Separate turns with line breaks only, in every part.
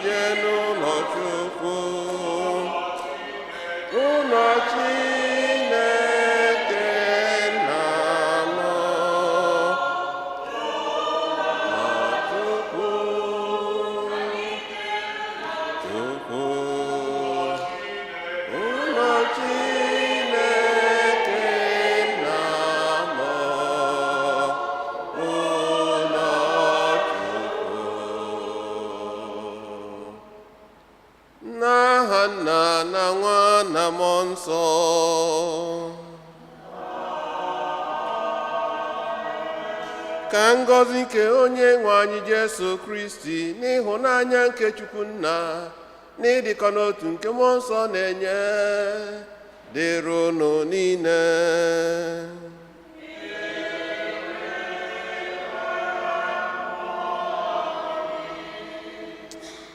jee n'ụlọ Chukwu, ụlọ Chineke nna m. Chukwu, Chukwu, ụlọ Chineke nna m, ụlọ Chukwu. N'aha Nna na Nwa na Mmụọ Nsọ. Ka ngọzi nke onye nwe anyị Jesu Kristi, n'ịhụnanya nke Chukwu Nna, n'ịdịkọ n'otu nke Mmụọ Nsọ na-enye, dịrị unu niile.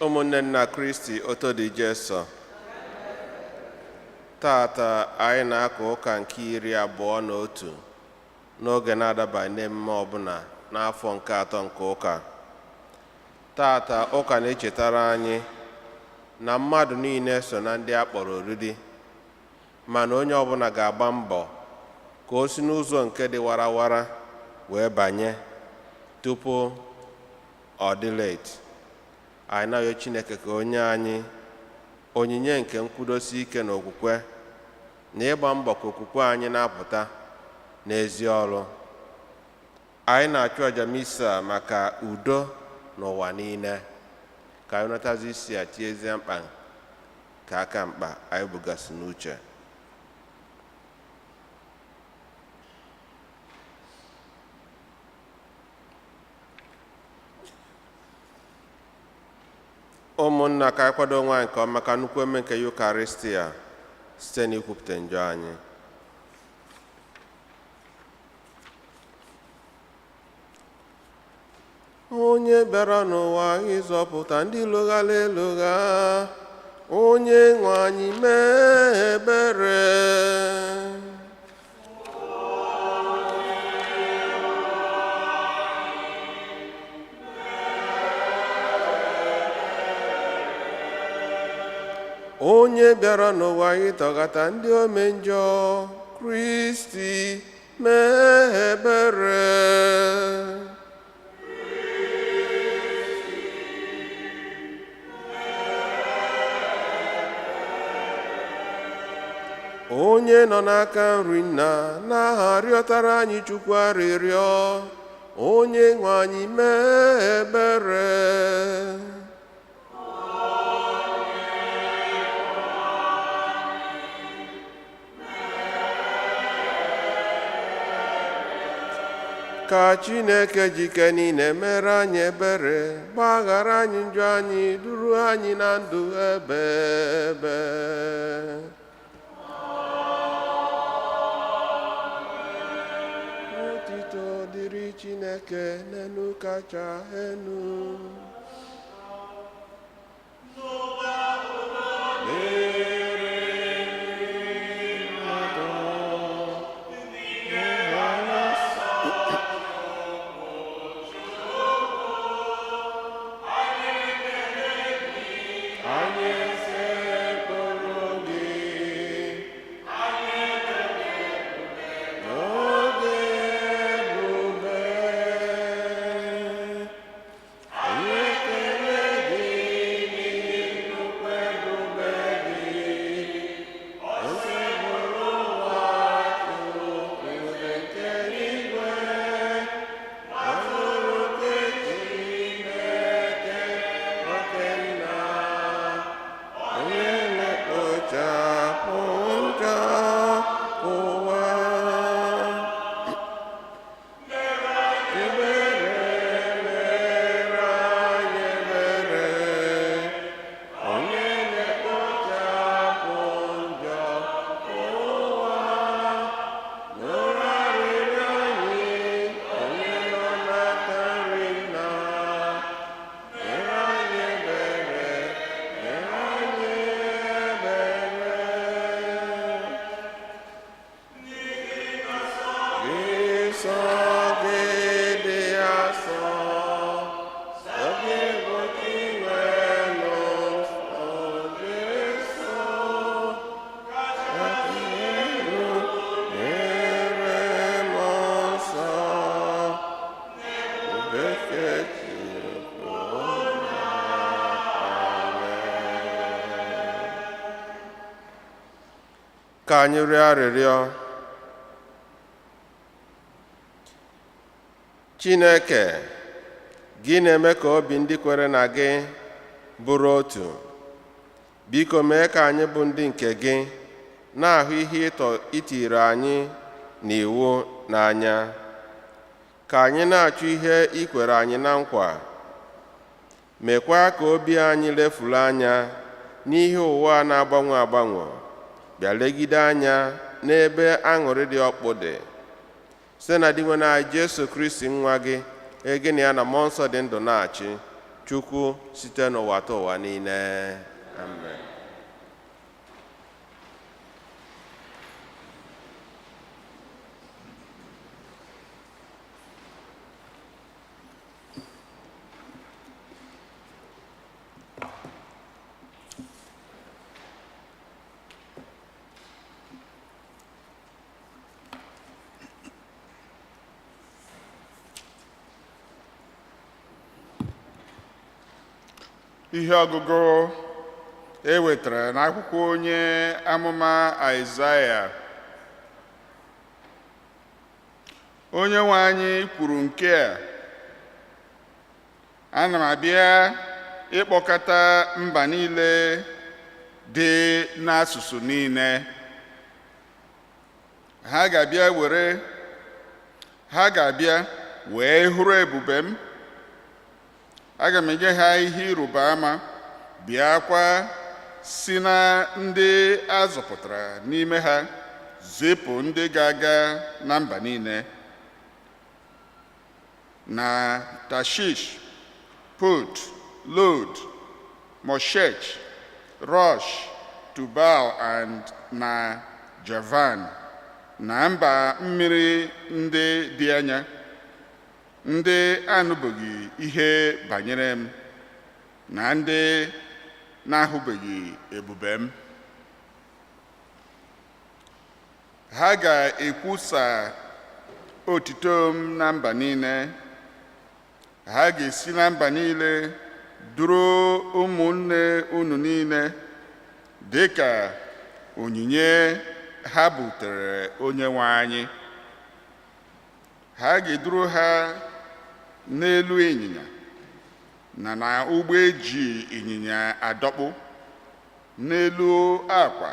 Ụmụnne nna Kristi, oto dị Jesu. Tata anyị na-aka ụka nke 21 n'oge na-adabaghị n'emume ọbụla n'afọ nke atọ nke ụka. Tata ụka na-echetara anyị na mmadụ niile so na ndị a kpọrọ oriri, mana onye ọbụla ga-agba mbọ ka o si n'ụzọ nke dị warawara wee banye tupu ọ dị late. Anyị na-arịọ Chineke ka o nye anyị onyinye nke nkwudosi ike na okwukwe na ịgba mbọ ka okwukwe anyị na-apụta n'ezi ọrụ. Anyị na-achụ àjà misa maka udo n'ụwa niile, ka anyị natazi isi a tiezie mkpa ka aka mkpa anyị bugasị n'uche. Ụmụnna, ka anyị kwado onwe anyị nke ọma maka nnukwu eme nke Yukaristia site n'ikwupụta njọ anyị. Onye bịara n'ụwa ịzọpụta ndị lụghara elugha, onye nwe anyị, mee ebere. Onye bịara n'ụwa ịtọghata ndị ome njọ, Kristi, mee ebere. Onye nọ n'aka nri Nna n'aha rịọtara anyị Chukwu arịrịọ, onye nwe anyị, mee ebere. Ka Chineke jike niile mere anyị ebere, gbaghara anyị njọ anyị, duru anyị na ndụ ebe ebe. Otito dịrị Chineke n'enu kacha enu. Dịrị mmadụ. Anyị sekpụrụ gị n'oge ebube. Anyị Ka anyị rịọ arịrịọ. Chineke, gị na-eme ka obi ndị kwere na gị bụrụ otu. Biko mee ka anyị bụ ndị nke gị na-ahụ ihe ịtọ itiri anyị n'iwu n'anya. Ka anyị na-achọ ihe i kwere anyị na nkwa. Meekwa ka obi anyị lefuru anya n'ihe ụwa na-agbanwe agbanwe, bịa legide anya n'ebe aṅụrị dị ọkpụ dị. Site na Dinwenụ anyị Jesu Kristi nwa gị, gị na ya na mmụọ nsọ dị ndụ na-achị, Chukwu site n'ụwa ta ụwa niile. Amen.
Ihe ọgụgụ e wetara n'akwụkwọ onye amụma Aịzaya. Onye nwe anyị kwuru nke a: ana m abịa ịkpọkọta mba niile dị n'asụsụ niile. Ha ga-abịa were, ha ga-abịa wee hụrụ ebube m. Aga m enye ha ihe ịrịba ama, bịakwa si na ndị a zọpụtara n'ime ha zipụ ndị ga-aga na mba niile, na Tashish, Put, Lud, Meshech, Rosh, Tubal and na Javan, na mba mmiri ndị dị anya, ndị anụbeghị ihe banyere m na ndị na-ahụbeghị ebube m. Ha ga-ekwusa otito m na mba niile. Ha ga-esi na mba niile duru ụmụnne unu niile dị ka onyinye ha butere onye nwe anyị. Ha ga-eduru ha n'elu ịnyịnya na na ụgbọ eji ịnyịnya adọkpụ, n'elu akwa,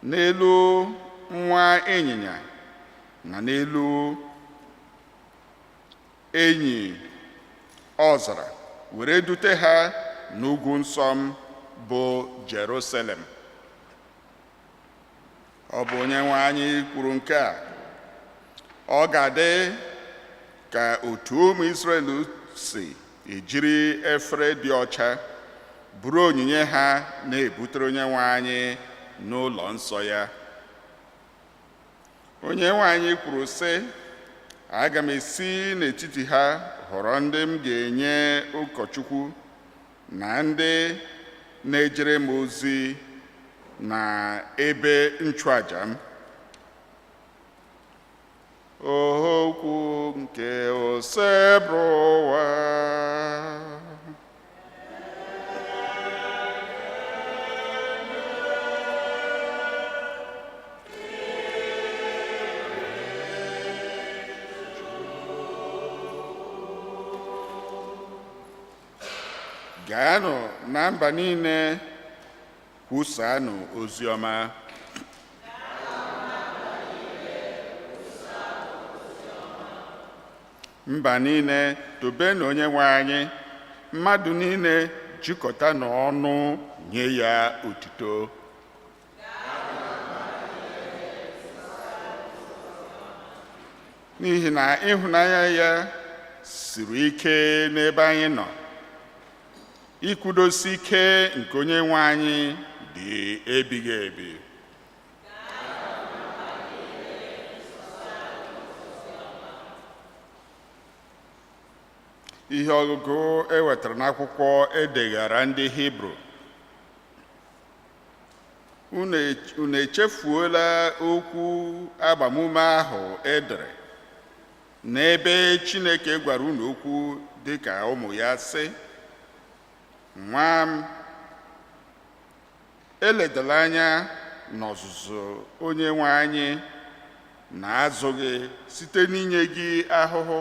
n'elu nwa ịnyịnya na n'elu enyi ọzara, were dute ha n'ugwu nsọ m bụ Jerusalem. Ọ bụ onye nwe anyị kwuru nke a. Ọ ga-adị ka otu ụmụ Izrel si ejiri efere dị ọcha buru onyinye ha na-ebutere onye nwe anyị n'ụlọ nsọ ya. Onye nwe anyị kwuru sị, aga m esi n'etiti ha họrọ ndị m ga-enye ụkọchukwu na ndị na-ejere m ozi na ebe nchụaja m. Okwu nke Osebụrụwa. Gaanụ na mba niile kwusaanụ ozi ọma. Mba niile tobenụ onye nwe anyị, mmadụ niile jikọtanụ ọnụ nye ya otuto. N'ihi na ịhụnanya ya siri ike n'ebe anyị nọ, ikwudosi ike nke onye nwe anyị dị ebighị ebi. Ihe ọgụgụ e wetara n'akwụkwọ edeghara ndị Hibru. Unu echefuola okwu agbamume ahụ edere n'ebe Chineke gwara unu okwu dịka ụmụ ya sị, nwa m, eledala anya n'ọzụzụ onye nwe anyị na-azụ gị site n'inye gị ahụhụ.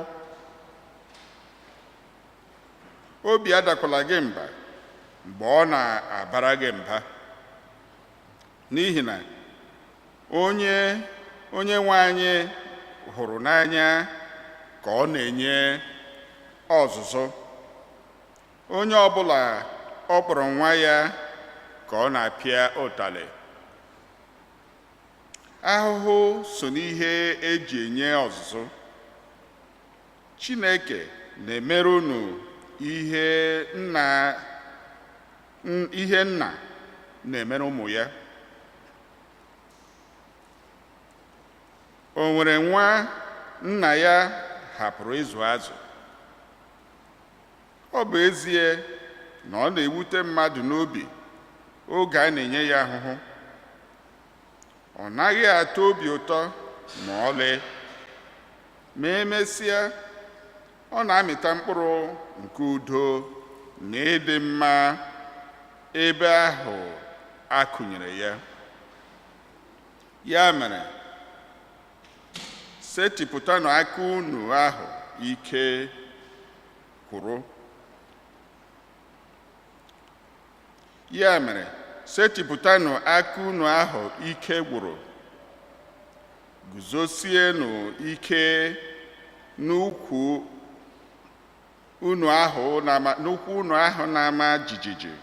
Obi adakwala gị mba mgbe ọ na-abara gị mba, n'ihi na onye onye nwe anyị hụrụ n'anya ka ọ na-enye ọzụzụ. Onye ọbụla ọ kpọrọ nwa ya ka ọ na-apịa ụtalị. Ahụhụ so n'ihe eji enye ọzụzụ. Chineke na-emere unu ihe nna ihe nna na-emere ụmụ ya. O nwere nwa nna ya hapụrụ ịzụ azụ? Ọ bụ ezie na ọ na-ewute mmadụ n'obi oge a na-enye ya ahụhụ, ọ naghị atọ obi ụtọ ma ọlị, ma emesịa ọ na-amịta mkpụrụ nke udo na ịdị mma ebe ahụ a kụnyere ya. Ya mere, setịpụtanụ aka unu ahụ ike kwụrụ. Ya mere, setịpụtanụ aka unu ahụ ike gwụrụ, guzosienụ ike n'ukwu unu ahụ na-ama n'ụkwụ unu ahụ na-ama jijiji.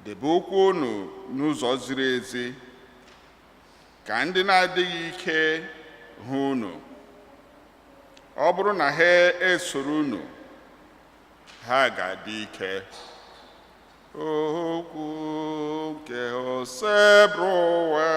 Debe ụkwụ unu n'ụzọ ziri ezi, ka ndị na-adịghị ike hụ unu. Ọ bụrụ na ha esoro unu, ha ga-adị ike. Okwu nke Osebụrụwa.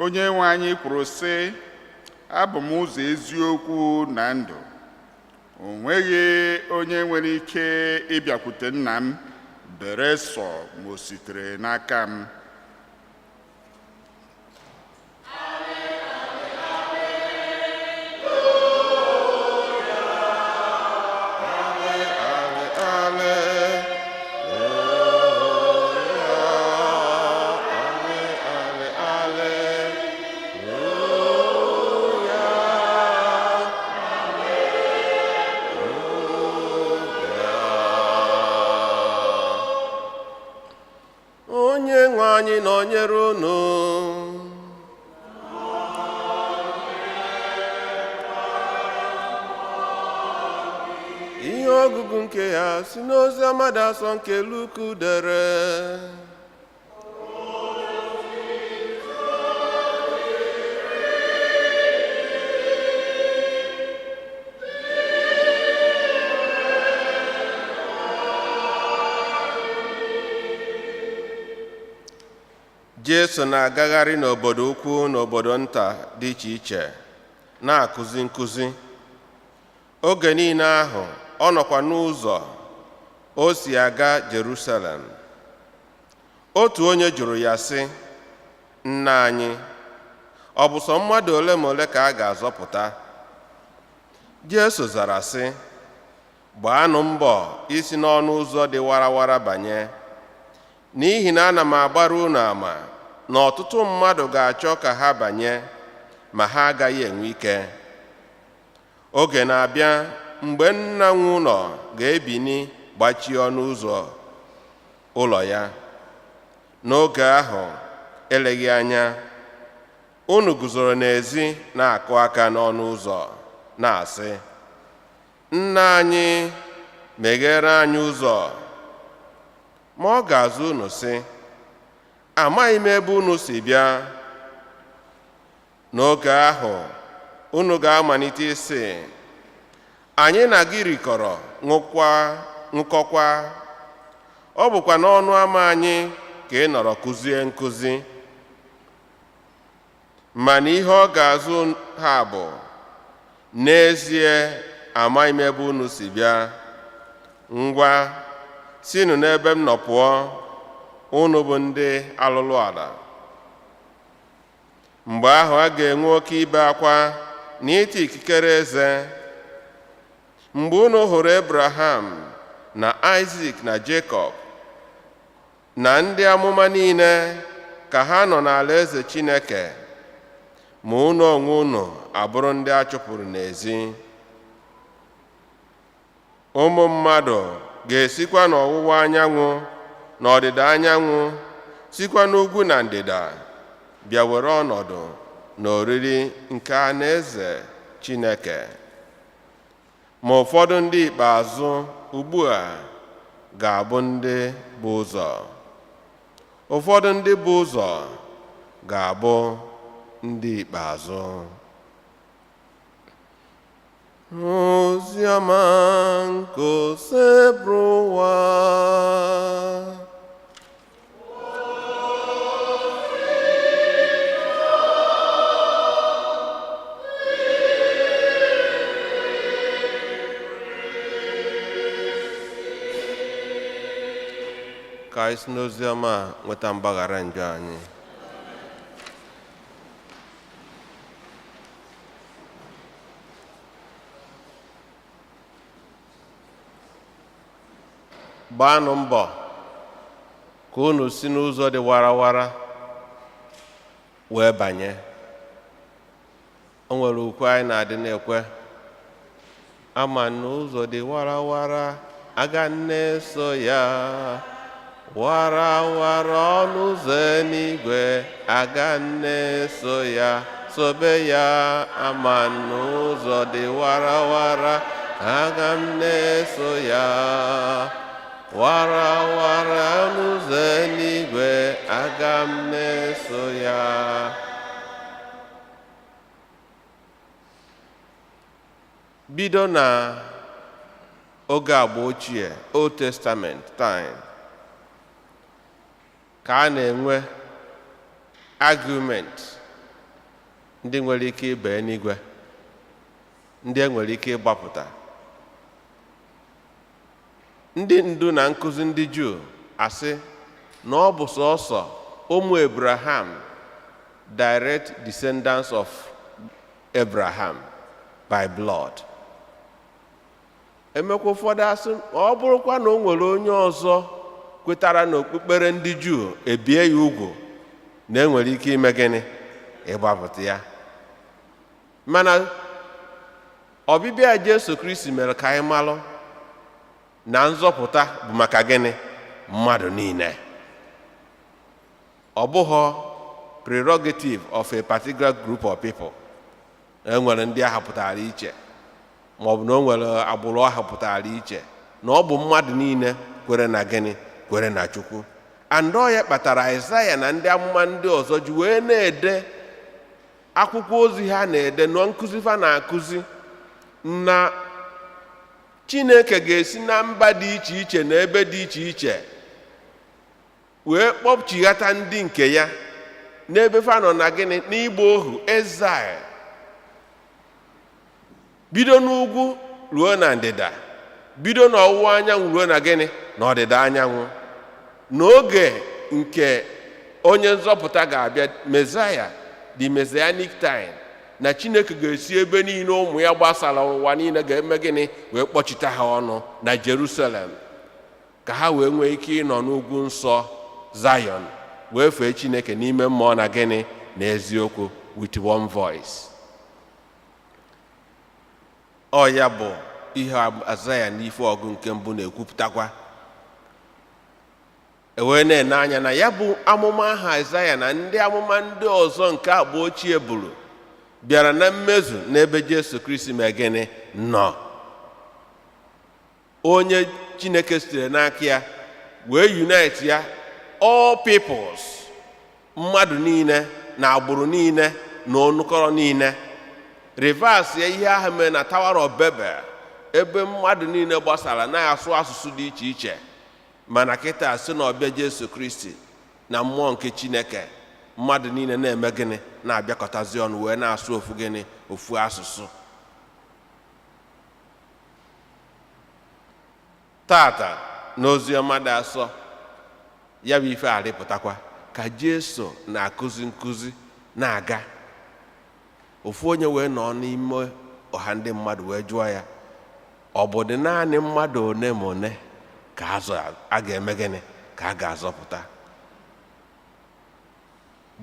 Onye nwe anyị kwuru sị, abụ m ụzọ, eziokwu na ndụ. O nweghị onye nwere ike ịbịakwute nna m bere sọ ma o sitere n'aka m. Ale, ale, ale,
Onye nwe anyị nọnyere unu. Ihe ọgụgụ nke ya si n'ozi ọma dị asọ nke Luku dere. Jesu na-agagharị n'obodo ukwu na obodo nta dị iche iche na-akụzi nkụzi. Oge niile ahụ ọ nọkwa n'ụzọ o si aga Jerusalem. Otu onye jụrụ ya sị, "Nna anyị, ọ bụ sọ mmadụ ole ma ole ka a ga-azọpụta?" Jesu zara sị, "Gbaanụ mbọ isi n'ọnụ ụzọ dị warawara banye, n'ihi na ana m agbara unu ama na ọtụtụ mmadụ ga-achọ ka ha banye, ma ha agaghị enwe ike. Oge na-abịa mgbe nna nwe ụlọ ga-ebini gbachie ọnụ ụzọ ụlọ ya. N'oge ahụ, eleghị anya, unu guzoro n'ezi na-akụ aka n'ọnụ ụzọ na-asị, 'Nna anyị, meghere anyị ụzọ.' Ma ọ ga-aza unu sị, Amaghị m ebe unu si bịa. N'oge ahụ, unu ga-amalite ịsị, anyị na gị rikọrọ, ṅụkwa, ṅụkọkwa, ọ bụkwa n'ọnụ ama anyị ka ị nọrọ kụzie nkụzi. Mana ihe ọ ga-azụ ha bụ, n'ezie amaghị m ebe unu si bịa. Ngwa, sinụ n'ebe m nọ pụọ, unu bụ ndị alụlụ ala. Mgbe ahụ, a ga-enwe oke ibe akwa na ịta ikikere eze mgbe unu hụrụ Abraham na Isaac na Jacob na ndị amụma niile ka ha nọ n'ala eze Chineke, ma unu onwe unu abụrụ ndị a chụpụrụ n'ezi. Ụmụ mmadụ ga-esikwa n'ọwụwa anyanwụ na ọdịda anyanwụ, sikwa n'ugwu na ndịda bịa were ọnọdụ n'oriri nke alaeze Chineke. Ma ụfọdụ ndị ikpeazụ ugbu a ga-abụ ndị bụ ụzọ, ụfọdụ ndị bụ ụzọ ga-abụ ndị ikpeazụ. Oziọma nke Osebụrụwa. Ka anyị si n'oziọma a nweta mgbaghara njọ anyị. Gbaanụ mbọ ka unu si n'ụzọ dị warawara wee banye. O nwere ukwe anyị na-adị na-ekwe, ama n'ụzọ dị warawara aga na-eso ya, warawara ọnụ ụzọ eluigwe aga na-eso ya, sobe ya, ama n'ụzọ dị warawara aga m na-eso ya, warawara ọnụ ụzọ eluigwe aga m na-eso ya. Bido na oge agba ochie, Old Testament time, ka a na-enwe argument ndị nwere ike ịba eluigwe, ndị e nwere ike ịgbapụta. Ndị ndu na nkụzi ndị Juu asị na ọ bụ sọsọ ụmụ Abraham, direct descendants of Abraham by blood. Emekwa ụfọdụ asị ọ bụrụkwa na o nwere onye ọzọ kwetara n'okpukpere ndị Juu, ebie ya ugwu, na enwere ike ime gịnị? Ịgbapụta ya. Mana ọbịbịa Jesu Kristi mere ka anyị malụ na nzọpụta bụ maka gịnị? Mmadụ niile. Ọ bụghọ prerogative of a particular group of people. E nwere ndị ahapụtara iche, ma ọ bụ na o nwere agbụrụ ahapụtara iche, na ọ bụ mmadụ niile kwere na gịnị? Kwere na Chukwu. And ọ ya kpatara Aịzaya na ndị amụma ndị ọzọ ji wee na-ede akwụkwọ ozi ha na-ede na nkụzi fa na-akụzi na Chineke ga-esi na mba dị iche iche na ebe dị iche iche wee kpọchighata ndị nke ya n'ebe fa nọ na gịnị? N'ịgba ohu, exile, bido n'ugwu ruo na ndịda, bido n'ọwụwa anyanwụ ruo na gịnị? Na ọdịda anyanwụ. N'oge nke onye nzọpụta ga-abịa, Mezaya, the Messianic time, na Chineke ga-esi ebe niile ụmụ ya gbasara ụwa niile ga-eme gịnị? Wee kpọchite ha ọnụ na Jerusalem, ka ha wee nwee ike ịnọ n'ugwu nsọ Zion wee fee Chineke n'ime mmụọ na gịnị? Na eziokwu, with one voice. Ọ ya bụ ihe Azaya n'ife ọgụ nke mbụ na-ekwupụtakwa. E wee na-ene anya na ya bụ amụma ahụ Aịzaya na ndị amụma ndị ọzọ nke agba ochie buru bịara na mmezu n'ebe Jesu Kristi ma gịnị nọ, onye Chineke sitere n'aka ya wee unite ya all peoples. Mmadụ niile na agbụrụ niile na onukọrọ niile. Reverse ya, ihe ahụ mere na Tower of Babel, ebe mmadụ niile gbasara na-asụ asụsụ dị iche iche. Mana kịta, si na ọbịa Jesu Kristi na mmụọ nke Chineke, mmadụ niile na-eme gịnị? Na-abịakọtazi ọnụ wee na-asụ ofu gịnị? Ofu asụsụ. Tata n'ozi ọma dị asọ, ya bụ ife arịpụtakwa ka Jesu na-akụzi nkụzi na-aga. Ofu onye wee nọ n'ime ọha ndị mmadụ wee jụọ ya, ọ bụ dị naanị mmadụ one ma one ka azụ a ga-eme gịnị, ka a ga-azọpụta?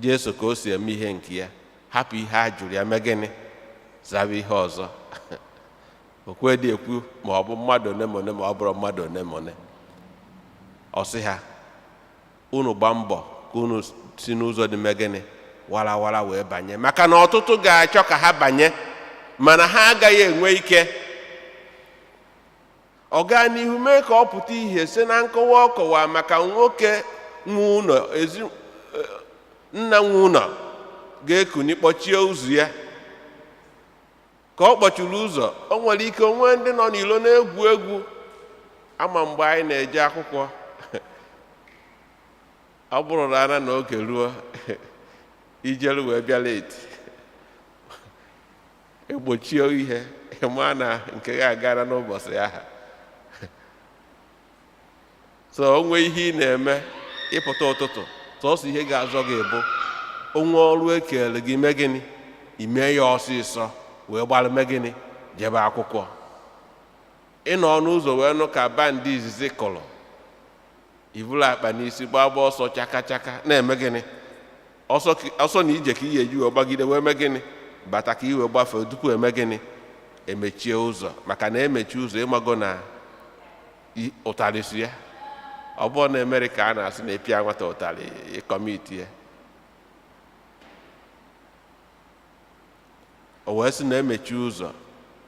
Jesu, ka o si eme ihe nke ya, hapụ ihe a jụrụ ya, mee gịnị? Zaba ihe ọzọ. O dị ekwu ma ọ bụ mmadụ one ma one, ma ọ bụrụ mmadụ one ma one. Ọ sị ha, unu gbaa mbọ ka unu si n'ụzọ dị mee gịnị? Warawara wee banye, maka na ọtụtụ ga-achọ ka ha banye, mana ha agaghị enwe ike. Ọ gaa n'ihu mee ka ọ pụta ihe site na nkọwa ọ kọwa maka nwoke nwe ụlọ, ezi nna nwe ụlọ ga-ekuni kpọchie ụzọ ya. Ka ọ kpọchiri ụzọ, o nwere ike onwe ndị nọ n'ilo na-egwu egwu. Ama mgbe anyị na-eje akwụkwọ, ọ bụrụ na ana na oge ruo ijelu wee bịa late, egbochie ihe, ma na nke ya agara n'ụbọchị ahụ. So onwe ihe ị na-eme, ịpụta ụtụtụ, sọsọ ihe ga-azọ gị bụ onwe ọrụ ekele gị, mee gịnị? Ime ya ọsịsọ wee gbara mee gịnị? Jebe akwụkwọ. Ịnọ ọnụ ụzọ wee nụ ka band izizi kụrụ, iburu akpa n'isi, gbaba ọsọ chaka chaka, na-eme gịnị? Ọsọ ọsọ na ije ka ị ga-eji wee gbagide wee mee gịnị? Bata ka i wee gbafee tupu eme gịnị? Emechie ụzọ. Maka na emechi ụzọ, ịmago na ụtarị si ya. Ọ bụrụ na Amerịka, a na-asị na ịpịa nwata ụtarị, ịcommit ya. O wee sị na emechi ụzọ,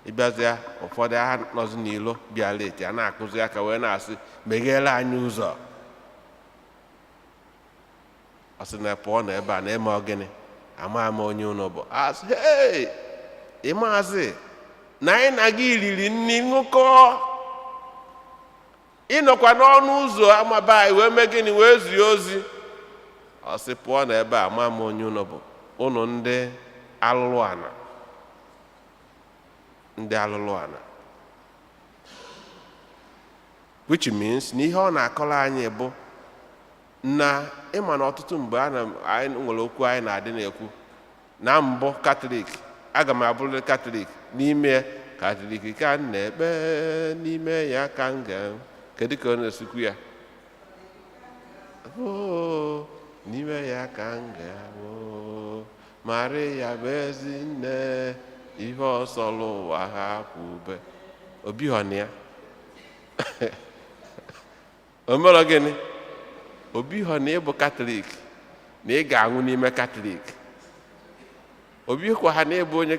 ịbịazịa, ụfọdụ agha nọzi n'ilo bịa late, a na-akụzi aka wee na-asị, "Megheela anyị ụzọ." Ọ sị na pụọ na ebe a na-eme gịnị? Ama ama onye unu bụ. Asị, "Hey, ị maazị na anyị na gị riri nri, ṅụkọọ, ịnọkwa n'ọnụ ụzọ amaba anyị wee mee gịnị? Wee zie ozi." Ọ sị, "Pụọ na ebe a, ama ama onye unu bụ, unu ndị alụlụ ana, ndị alụlụ ana." Which means na ihe ọ na-akọrọ anyị bụ na ịma na ọtụtụ mgbe anyị nwere okwu anyị na-adị na-ekwu na mbụ, Katọlik, aga m abụrịrị Katọlik, n'ime Katọlik ka m na-ekpe, n'ime ya ka m ga. Kedu ka ọ na-esikwu ya? Oo, n'ime ya ka m ga-abụ, Maria bụ ezi nne, ihe ọsọrọ ụwa ha kwube. Obi họ na ya o mere gịnị? Obi họ na ịbụ Katọlik na ị ga-anwụ n'ime Katọlik. Obi kwa ha na ịbụ onye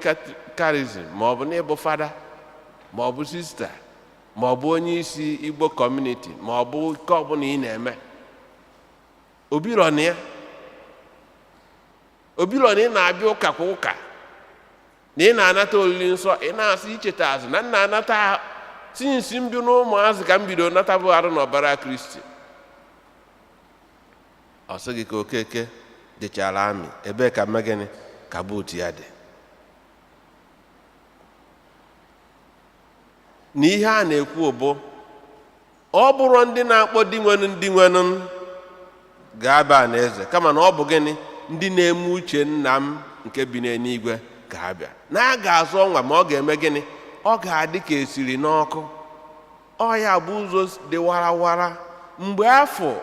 charism, ma ọ bụ na ịbụ fada, ma ọ bụ sista, ma ọ bụ onye isi Igbo community, ma ọ bụ nke ọbụla ị na-eme. Obi rọ na ya, obi rọ na ị na-abịa ụka kwa ụka, na ị na-anata olili nsọ. Ị na-asị icheta azụ na nna anata since mbi na ụmụazị ka m bido nata bụ arụ na ọbara Kristi. Ọ sị gị ka Okeke jechara army, ebee ka mme gịnị ka boot ya dị? Na ihe a na-ekwu bụ, ọ bụrụ ndị na-akpọ di nwenu, ndị nwenu ga-aba n'eze, kama na ọ bụ gịnị? Ndị na-eme uche nna m nke bi n'eluigwe ga-abịa. Na a ga-azụ ọnwa, ma ọ ga-eme gịnị? Ọ ga-adị ka esiri n'ọkụ. Ọ ya bụ ụzọ dị warawara. Mgbe afọ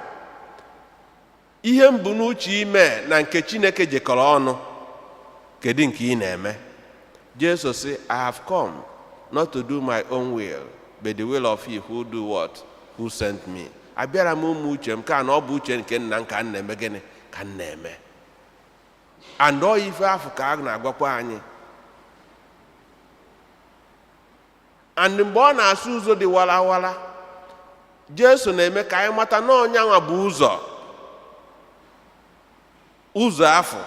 ihe mbụ n'uche ime na nke Chineke jekọrọ ọnụ, kedu nke ị na-eme? Jesu sị, "I have come not to do my own will, but the will of he who do what? Who sent me." Abịara m ụmụ uche m ka na ọ bụ uche nke nna m ka m na-eme gịnị? Ka m na-eme. And ọ ife afọ ka a na-agwakwa anyị. And mgbe ọ na-asụ ụzọ dị warawara, Jesu na-eme ka anyị mata na ọnyanwa bụ ụzọ. Ụzọ afọ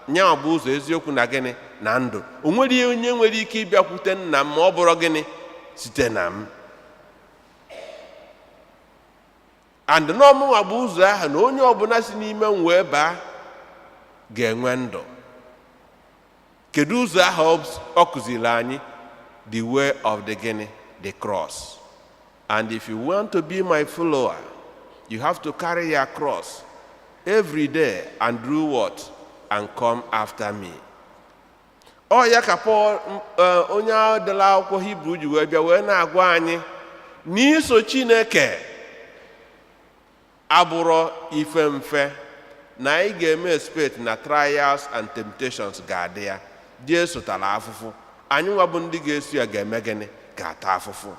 nyanwa bụ ụzọ, eziokwu na gịnị? Na ndụ. O nwere onye nwere ike ịbịakwute nna m ma ọ bụrụ gịnị? Site na m. And n'ọmụnwa bụ ụzọ ahụ, na onye ọbụla si n'ime m wee baa ga-enwe ndụ. Kedu ụzọ ahụ ọ kụziri anyị? The way of the gịnị? The cross. And if you want to be my follower, you have to carry your cross every day and do what? And come after me. Ọ ya ka Pọl, onye ahụ dere akwụkwọ Hibru, ji wee bịa wee na-agwa anyị n'iso Chineke abụrọ ife mfe, na anyị ga-eme expect na trials and temptations ga-adị ya. Jesu tara afụfụ. Anyị nwa bụ ndị ga-eso ya ga-eme gịnị? Ga-ata afụfụ.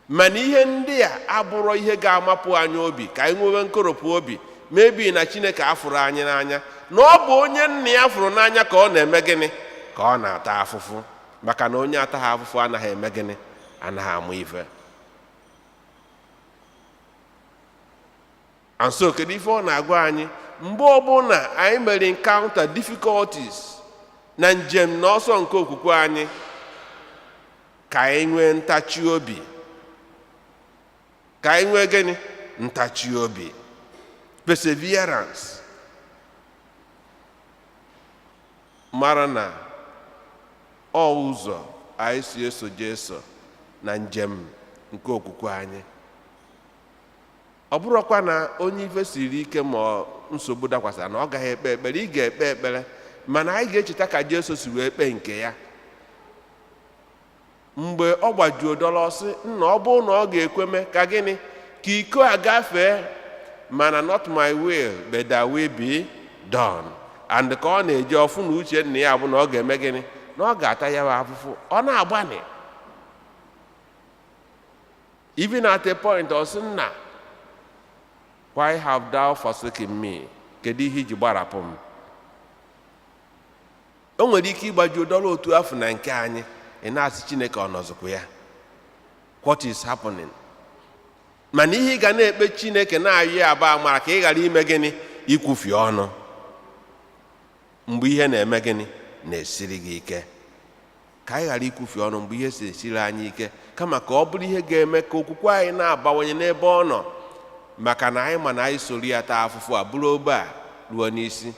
Mana ihe ndị a abụrọ ihe ga-amapụ anyị obi ka anyị nwebe nkoropụ obi, mebi na Chineke afụrụ anyị n'anya, na ọ bụ onye nna ya fụrụ n'anya ka ọ na-eme gịnị? Ka ọ na-ata afụfụ. Maka na onye ataghị afụfụ anaghị eme gịnị? Anaghị amụ ife. And so kedu ife ọ na-agwa anyị? Mgbe ọbụla anyị mere encounter difficulties na njem na ọsọ nke okwukwe anyị, ka anyị nwee ntachi obi. Ka anyị nwee gịnị? Ntachi obi, perseverance. Mara na ọ ụzọ anyị si eso Jesu na njem nke okwukwe anyị. Ọ bụrụkwa na onye ife siri ike ma ọ nsogbu dakwasara na ọ gaghị ekpe ekpere, ị ga-ekpe ekpere, mana anyị ga-echeta ka Jesu si wee kpee nke ya. Mgbe ọ gbajuo dọrọ, sị, "Nna, ọ bụrụ na ọ ga-ekweme, ka gịnị? Ka iko a gafee, mana not my will but thy will be done." And ka ọ na-eji ọfụ na uche nna ya bụ na ọ ga-eme gịnị? Na ọ ga-ata ya bụ afụfụ. Ọ na-agbanị. Even at a point, ọ sị, "Nna, why have thou forsaken me? Kedu ihe iji gbarapụ m?" O nwere ike ịgbaju dọrọ otu afọ na nke anyị, ị na-asị, "Chineke, ọ nọzikwa ya? What is happening?" Mana ihe ị ga na-ekpe Chineke, na-ayọ ya, aba amara ka ị ghara ime gịnị? Ikwufi ọnụ mgbe ihe na-eme gịnị? Na-esiri gị ike. Ka anyị ghara ikwufi ọnụ mgbe ihe si esiri anyị ike, kama ka ọ bụrụ ihe ga-eme ka okwukwe anyị na-abawanye n'ebe ọ nọ, maka na anyị ma na anyị soro ya taa afụfụ a, bụrụ obe a ruo n'isi,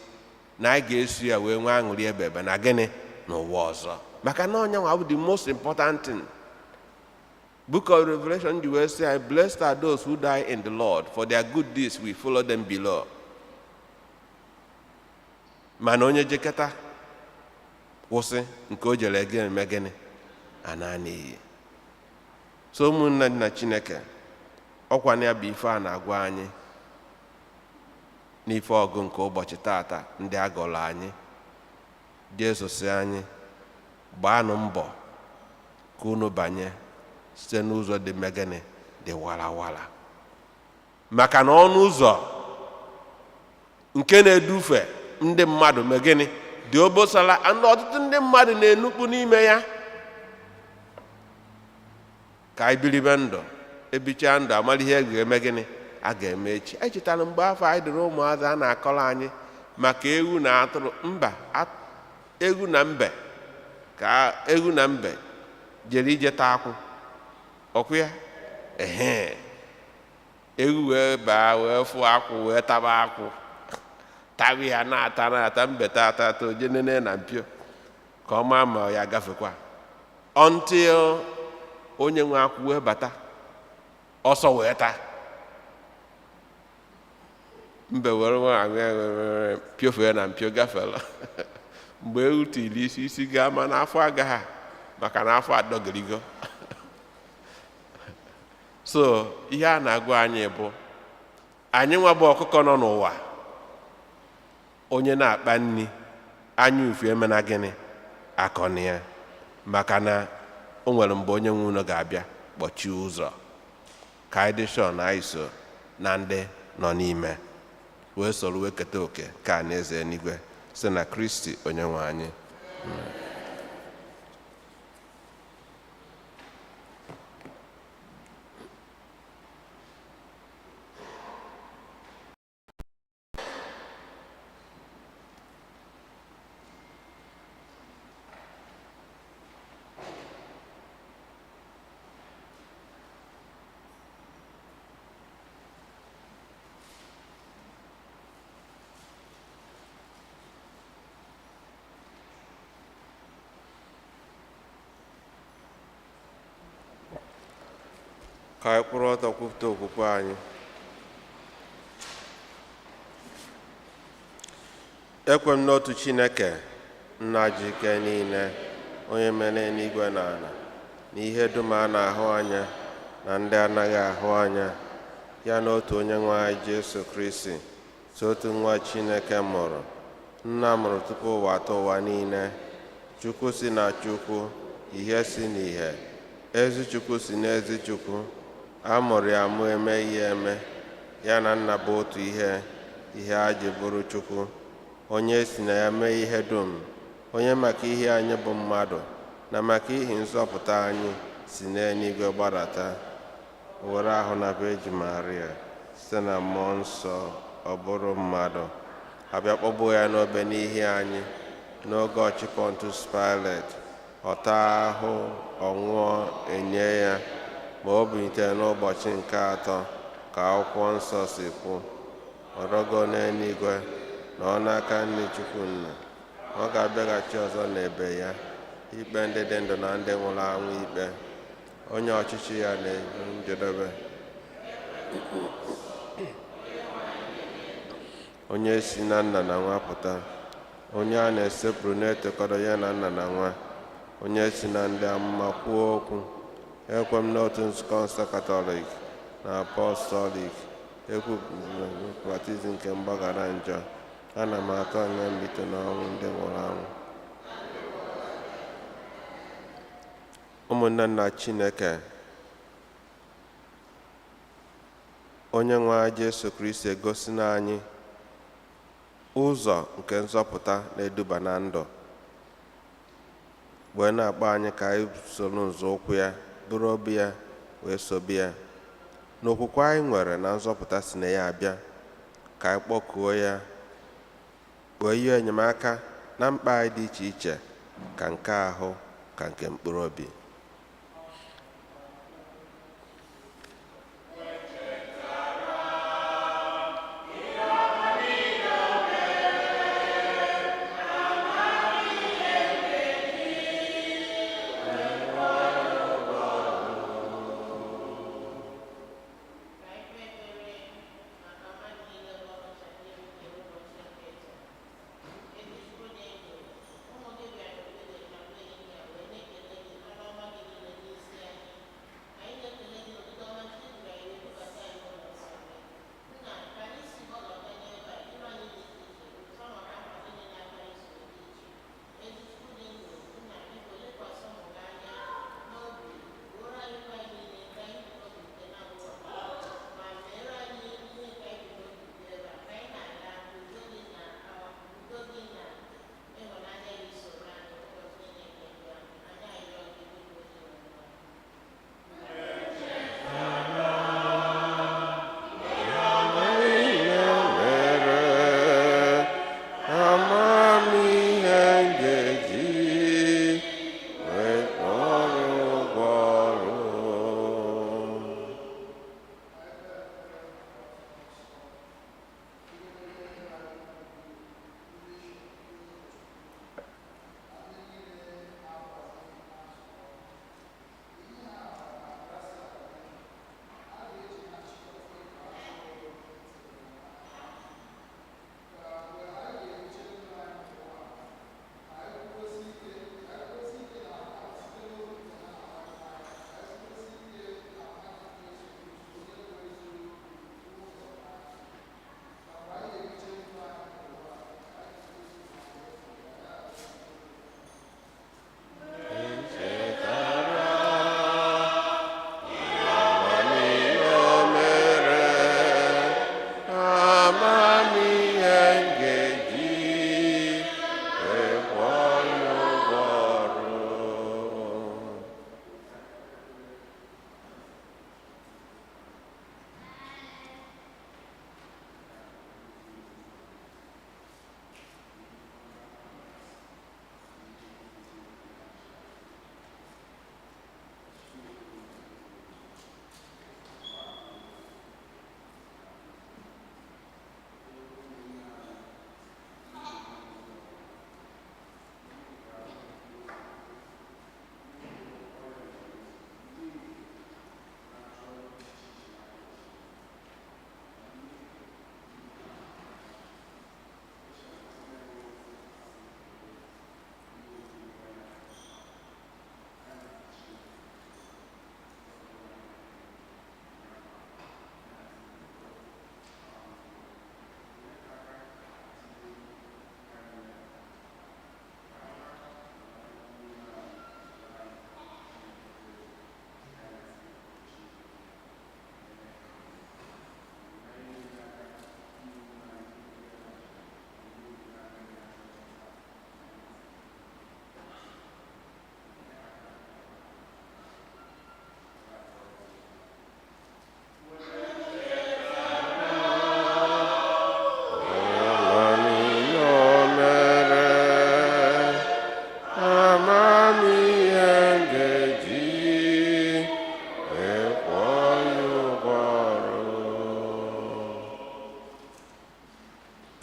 na anyị ga-eso ya wee nwee aṅụrị ebe ebe na gịnị? N'ụwa ọzọ. Maka na ọnya nwa bụ the most important thing. Book of Revelation ji wee sị, "Blessed are those who die in the Lord, for their good deeds will follow them below." Mana onye jeketa kwụsị nke o jere gị eme gịnị? Ana n'iyi. So ụmụnne na Chineke, ọkwa na ya bụ ife a na-agwa anyị n'ife ọgụ nke ụbọchị tata ndị a gọrọ anyị. Jesu sị anyị gbaanụ mbọ ka unu banye site n'ụzọ dị megịnị? Dị warawara, maka na ọnụ ụzọ nke na-edufe ndị mmadụ megịnị? Dị obosara, and ọtụtụ ndị mmadụ na-enukpu n'ime ya. Ka anyị biribe ndụ, ebichaa ndụ, amara ihe ga-eme gịnị? A ga-eme echi. Echetara mgbe afọ anyị dịrị ụmụazị, a na-akọrọ anyị maka ewu na atụrụ mba, ewu na mbe, ka ewu na mbe jere ije taa akwụ. Ọkwụ ya ehe, ewu wee baa wee fụ akwụ, wee taba akwụ, tawa ya, na-ata, na-ata. Mbe ata ata, oje nene na mpio ka ọ maa ma ya gafekwa, until onye nwe akwụ wee bata ọsọ wee taa. Mbe were nwa piofee na mpio gafere. Mgbe ewu tiri isi, isi gaa, ma n'afọ agaghị, maka na afọ adọgirigo. So ihe a na-agwa anyị bụ, anyị nwa bụ ọkụkọ nọ n'ụwa, onye na-akpa nri anya ufu emena gịnị? Akọna ya, maka na o nwere mgbe onye nwe ụlọ ga-abịa kpọchie ụzọ. Ka anyị dị sure na anyị so na ndị nọ n'ime, wee soro wee keta oke ka na eze eluigwe, site na Kristi onye nwe anyị. Amen. Ka anyị kwụrụ ọtọ kwupụta okwukwe anyị. Ekwe m n'otu Chineke, nna ji ike niile, onye mere eluigwe na ala, na ihe dum a na-ahụ anya na ndị anaghị ahụ anya, ya na otu onye nwe anyị Jesu Kristi, so otu nwa Chineke mụrụ, nna mụrụ tupu ụwa atọ ụwa niile, Chukwu si na Chukwu, ihe si n'ihe, ezi Chukwu si n'ezi Chukwu, a mụrụ ya amụ emeghị ya eme, ya na nna bụ otu ihe, ihe a ji bụrụ Chukwu, onye si na ya mee ihe dum, onye maka ihe anyị bụ mmadụ, na maka ihi nzọpụta anyị si n'eluigwe gbadata, were ahụ na Virgin Maria, site na mmụọ nsọ ọ bụrụ mmadụ, abịa kpọgbuo ya n'obe n'ihi anyị, n'oge ọchị Pontius Pilate, ọ taa ahụ, ọ nwụọ, enye ya, ma o bilitere n'ụbọchị nke atọ, ka akwụkwọ nsọ si kwu, ọ rọgo n'eluigwe, na ọ n'aka nri Chukwu nna, ọ ga-abịaghachi ọzọ n'ebe ya, ikpe ndị dị ndụ na ndị nwụrụ anwụ ikpe, onye ọchịchị ya na-eru njedebe. Onye si na nna na nwa pụta, onye a na-esepụrụ na-etokọrọ ya na nna na nwa, onye si na ndị amụma kwuo okwu, ekwe m n'otu nzukọ nsọ Katọlik na Apọstọlik, ekwupụtara baptizim nke mgbaghara njọ, ana m atụ anya mbilite n'ọnwụ ndị nwụrụ anwụ. Ụmụnne nna Chineke, onye nwe anyị Jesu Kristi egosina anyị ụzọ nke nzọpụta na-eduba na ndụ, wee na-akpọ anyị ka anyị soro nzọụkwụ ya, bụrụ obi ya, wee sobe ya. N'okwukwe anyị nwere na nzọpụta si na ya abịa, ka anyị kpọkuo ya, wee yọọ enyemaka na mkpa anyị dị iche iche, ka nke ahụ ka nke mkpụrụ obi.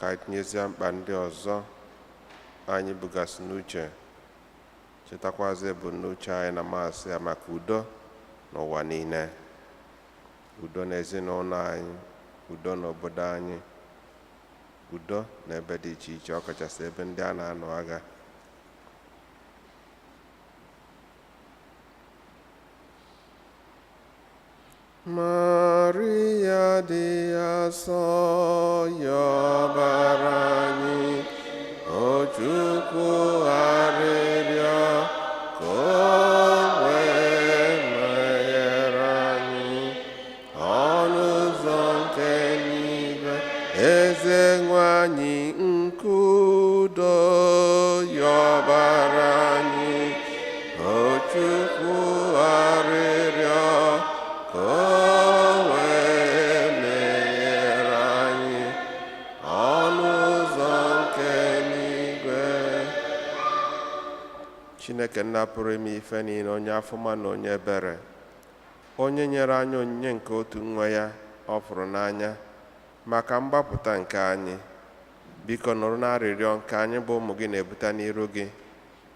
Ka anyị tinyezie mkpa ndị ọzọ anyị bugasị n'uche, chetakwazi ebumnuche anyị na maasị ya maka udo n'ụwa niile, udo n'ezinụlọ anyị, udo n'obodo anyị, udo n'ebe dị iche iche, ọkachasị ebe ndị a na-anụ agha. Maria dị asọ, yọbara anyị, o Chukwu arịrịọ ka o wee meghere anyị ọnụ ụzọ nke eluigwe. Eze nwanyị nke udo, yọbara anyị, o Chukwu arịrịọ ka o wee meghere anyị ọnụ ụzọ nke eluigwe. Chineke nna pụrụ ime ife niile, onye afọma na onye ebere, onye nyere anyị onyinye nke otu nwa ya ọ fụrụ n'anya maka mgbapụta nke anyị, biko nụrụ na arịrịọ nke anyị bụ ụmụ gị na-ebute n'iru gị.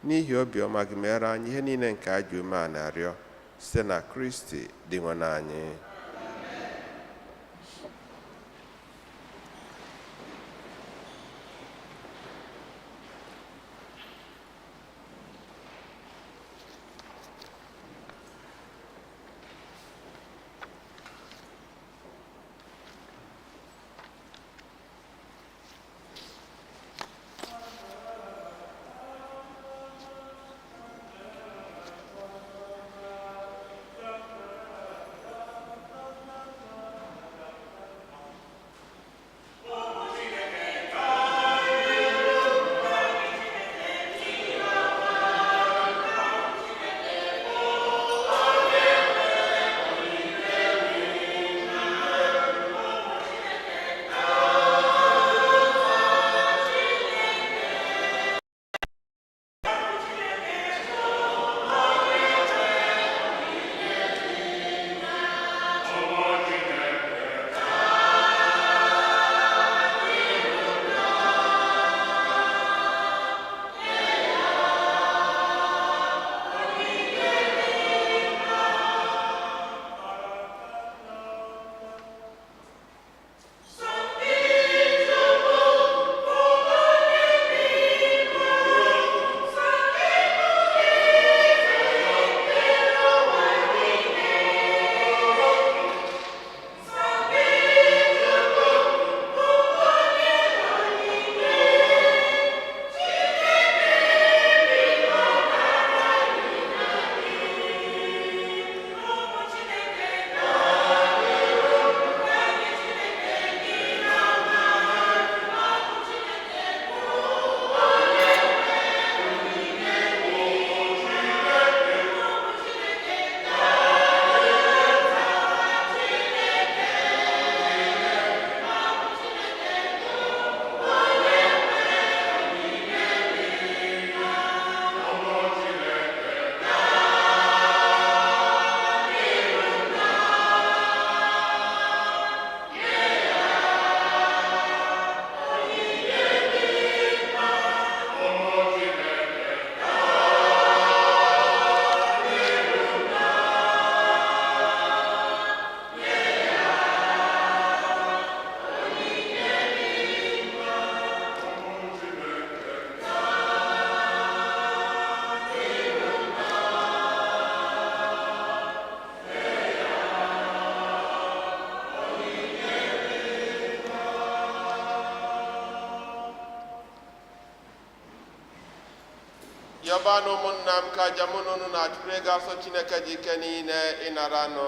N'ihi obiọma gị, mere anyị ihe niile nke anyị ji umeala arịọ, site na Kristi Dinwenụ anyị. Yọbanụ ụmụnna m ka aja mụ na unu na-achụrụ ego asọ Chineke ji ike niile ịnaranụ.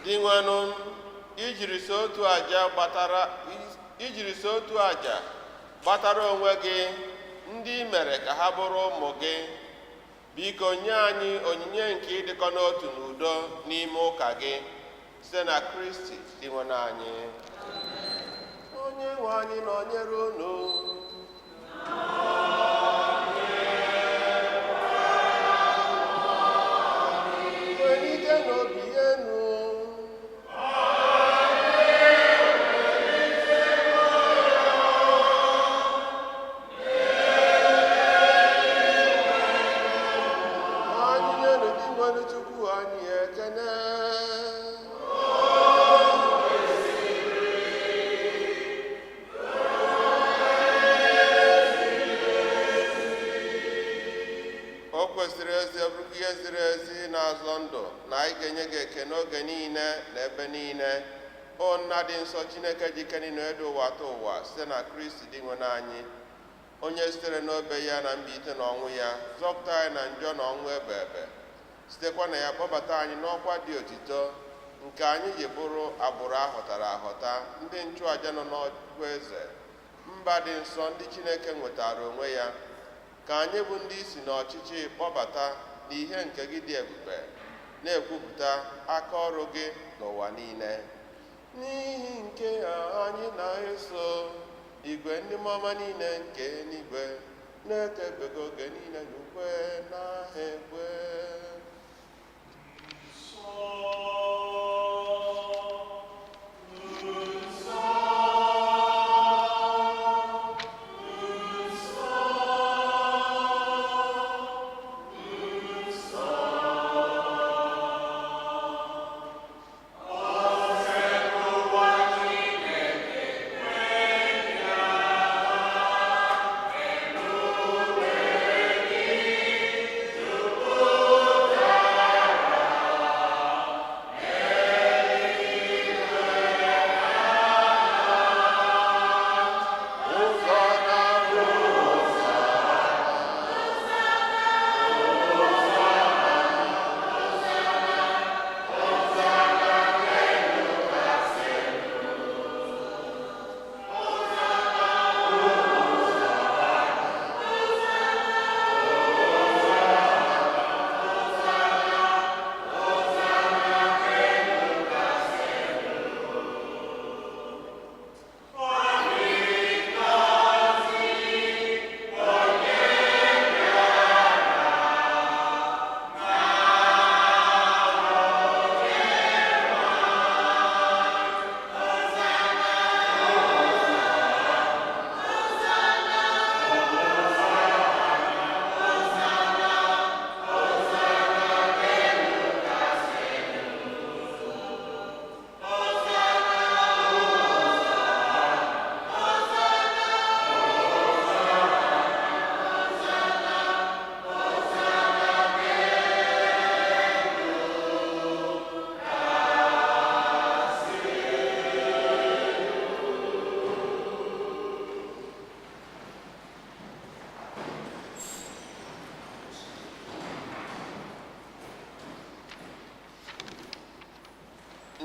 Dinwenụ, ijiri so otu aja gbatara ijiri so otu aja gbatara onwe gị ndị i mere ka ha bụrụ ụmụ gị, biko nye anyị onyinye nke ịdịkọ n'otu n'udo n'ime ụka gị, site na Kristi Dinwenụ anyị. Onye nwe anyị nọnyere unu. Kwesịrị ezi, bụrụkwa ihe ziri ezi na-azọ ndụ na anyị ga-enye gị ekele oge niile na ebe niile, o Nna dị nsọ, Chineke ji ike niile edu ụwa atọ ụwa, site na Kristi dị nwe anyị, onye sitere n'obe ya na mbilite n'ọnwụ ya zọpụta anyị na njọ na ọnwụ ebe ebe, sitekwa na ya kpọbata anyị n'ọkwa dị otito nke anyị ji bụrụ agbụrụ ahọtara ahọta, ndị nchụàja nọ n'ọkwa eze, mba dị nsọ, ndị Chineke nwetara onwe ya, ka anyị bụ ndị isi n'ọchịchị kpọbata n'ihe nke gị dị ebube, na-ekwupụta aka ọrụ gị n'ụwa niile. N'ihi nke a anyị na-eso igwe ndị mmụọma niile nke eluigwe na-ekebego oge niile n'ukwe na ekwe.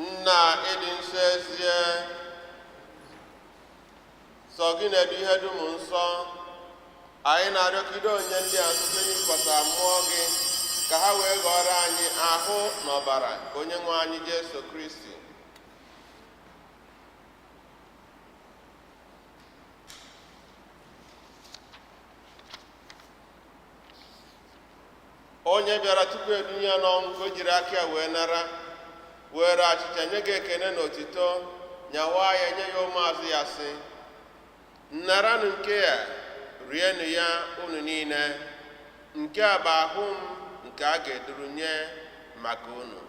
Nna, ịdị nsọ ezie, sọ gị na-edu ihe dum nsọ. Anyị na-arịọ ka ido onye ndị a site n'ịkwasa mmụọ gị, ka ha wee ghọrọ anyị ahụ na ọbara nke onye nwe anyị Jesu Kristi. Onye bịara tupu edunye ya n'ọnwụ, ka o jiri aka ya wee nara, were achịcha nye gị ekene na otito, nyawa ya, nye ya ụmụazụ ya, sị: "Naranụ nke a, rienụ ya unu niile. Nke a bụ ahụ m nke a ga-eduru nye maka unu."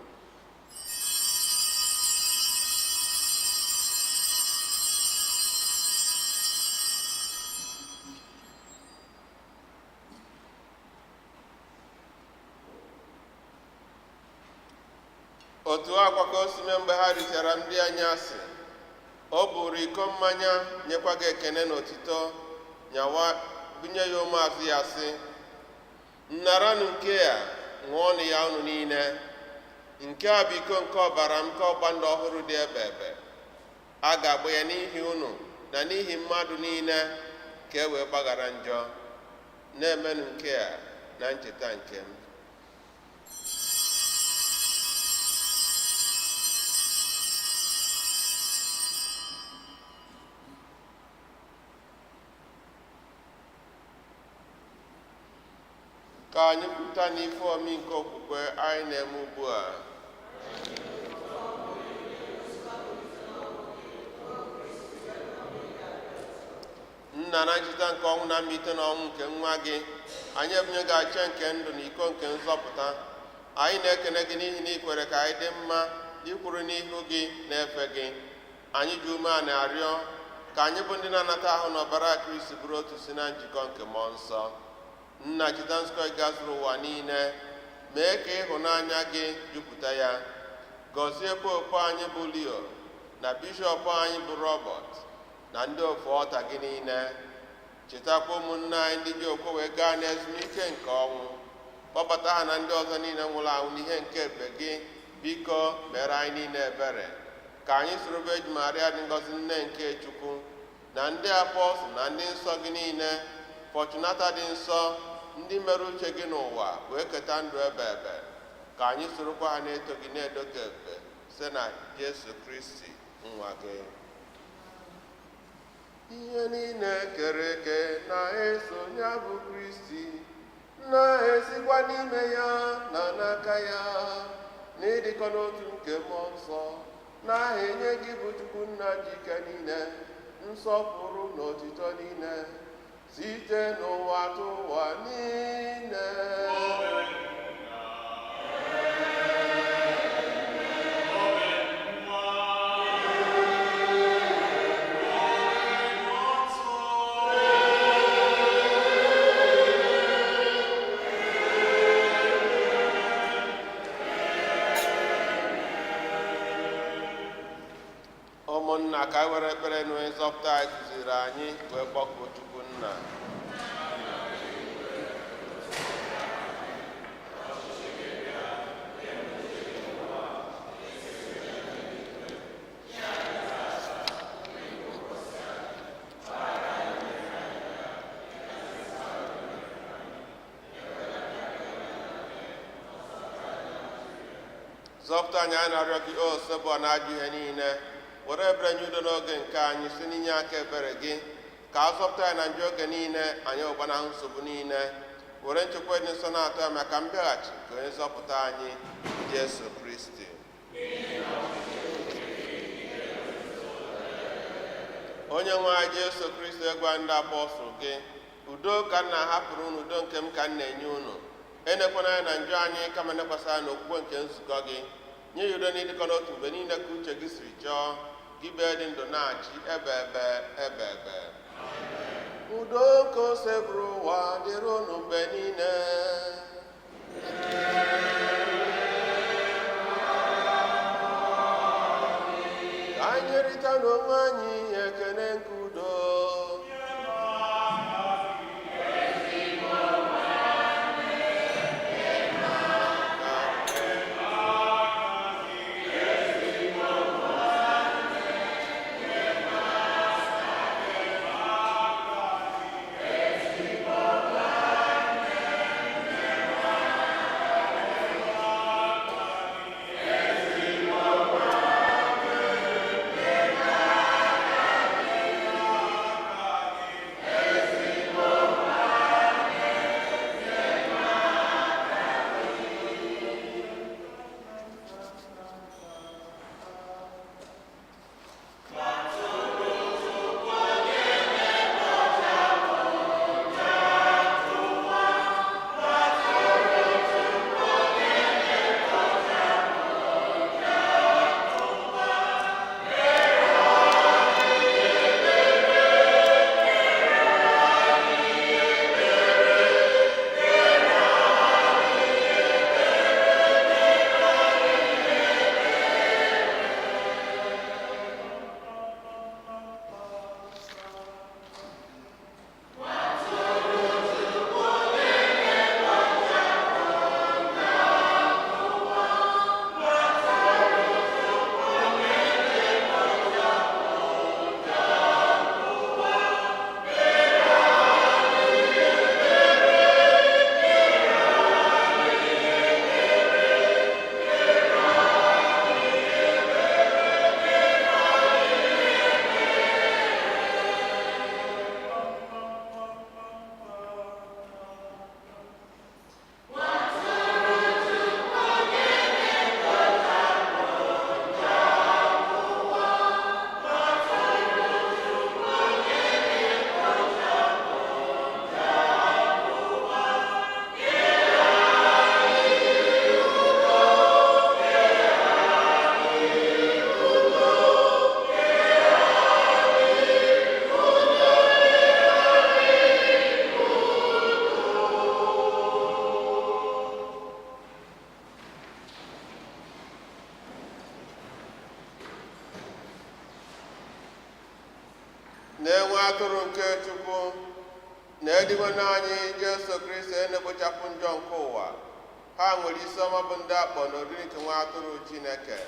Otu akwa ka o si mee mgbe ha richara nri anyasị, o buru iko mmanya, nyekwa gị ekene na otito, nyawa, bunye ya ụmụazụ ya, sị: "Naranụ nke a, ṅụọnụ ya unu niile. Nke a bụ iko nke ọbara m nke ọgba ndụ ọhụrụ dị ebe ebe. A ga-agba ya n'ihi unu na n'ihi mmadụ niile, ka e wee gbaghara njọ. Na-emenụ nke a na ncheta nke m." Ka anyị kwupụta n'ife omi nke okwukwe anyị na-eme ugbu a. Nna, na ncheta nke ọnwụ na mbilite n'ọnwụ nke nwa gị, anyị ebunye gị achịcha nke ndụ na iko nke nzọpụta. Anyị na-ekene gị n'ihi na ị kwere ka anyị dị mma ikwuru n'ihu gị na-efe gị. Anyị ji ume a na-arịọ ka anyị bụ ndị na-anata ahụ na ọbara Kristi bụrụ otu si na njikọ nke mmụọ nsọ. Nna, cheta nzukọ gị gazuru ụwa niile, mee ka ịhụnanya gị jupụta ya. Gọzie popu anyị bụ Leo na bishọp anyị bụ Robert na ndị ofu ọta gị niile. Chetakwa ụmụnne anyị ndị ji okwe wee gaa n'ezumike nke ọnwụ, kpọbata ha na ndị ọzọ niile nwụrụ anwụ n'ihe nke ebube gị. Biko mere anyị niile ebere, ka anyị soro Virgin Maria dị ngọzi, nne nke Chukwu, na ndị apọstụl na ndị nsọ gị niile, Fortunata dị nsọ, ndị mere uche gị n'ụwa wee keta ndụ ebe ebe, ka anyị sorokwa ha na-eto gị na-edo gị ebube site na Jesu Kristi nwa gị. Ihe niile kere eke na-eso ya bụ Kristi, na-esikwa n'ime ya na n'aka ya, n'ịdịkọ n'otu nke Mmụọ Nsọ, na-enye gị bụ Chukwu Nna ji ike niile nsọpụrụ na otito niile site n'ụwa tụwa niile. Ụmụnna, ka anyị were ekpere na onye nzọpụta anyị kụziri anyị wee kpọkuo Chukwu Nna. Zọpụta anyị, anyị na-arịọ gị, O Osebụ na ajọ ihe niile. Were ebere nye udo n'oge nke anyị site n'inye aka ebere gị, ka a zọpụta anyị na njọ oge niile, anyị ụgbanahụ nsogbu niile, were nchekwa dị nsọ na-atọ ya maka mbịaghachi nke onye nzọpụta anyị Jesu Kristi. Onye nwe anyị Jesu Kristi, gwa ndị apọstụl gị, udo ka m na-ahapụrụ unu, udo nke m ka m na-enye unu. Enekwana anya na njọ anyị, kama nekwasị anya n'okwukwe nke nzukọ gị. Nye ya udo na ịdịkọ n'otu mgbe niile ka uche gị siri chọọ, gị bee dị ndụ na-achị ebe ebe ebe ebe. Udo nke Osebụrụ ụwa dịrị unu mgbe niile. Ka anyị nyerịta n'onwe anyị ekene nke udo. atụrụ nke Chukwu na eluigwe na anyị Jesu Kristi onye na-ekpochapụ njọ nke ụwa. Ha nwere isi ọma bụ ndị akpọ n'oriri nke nwa atụrụ Chineke.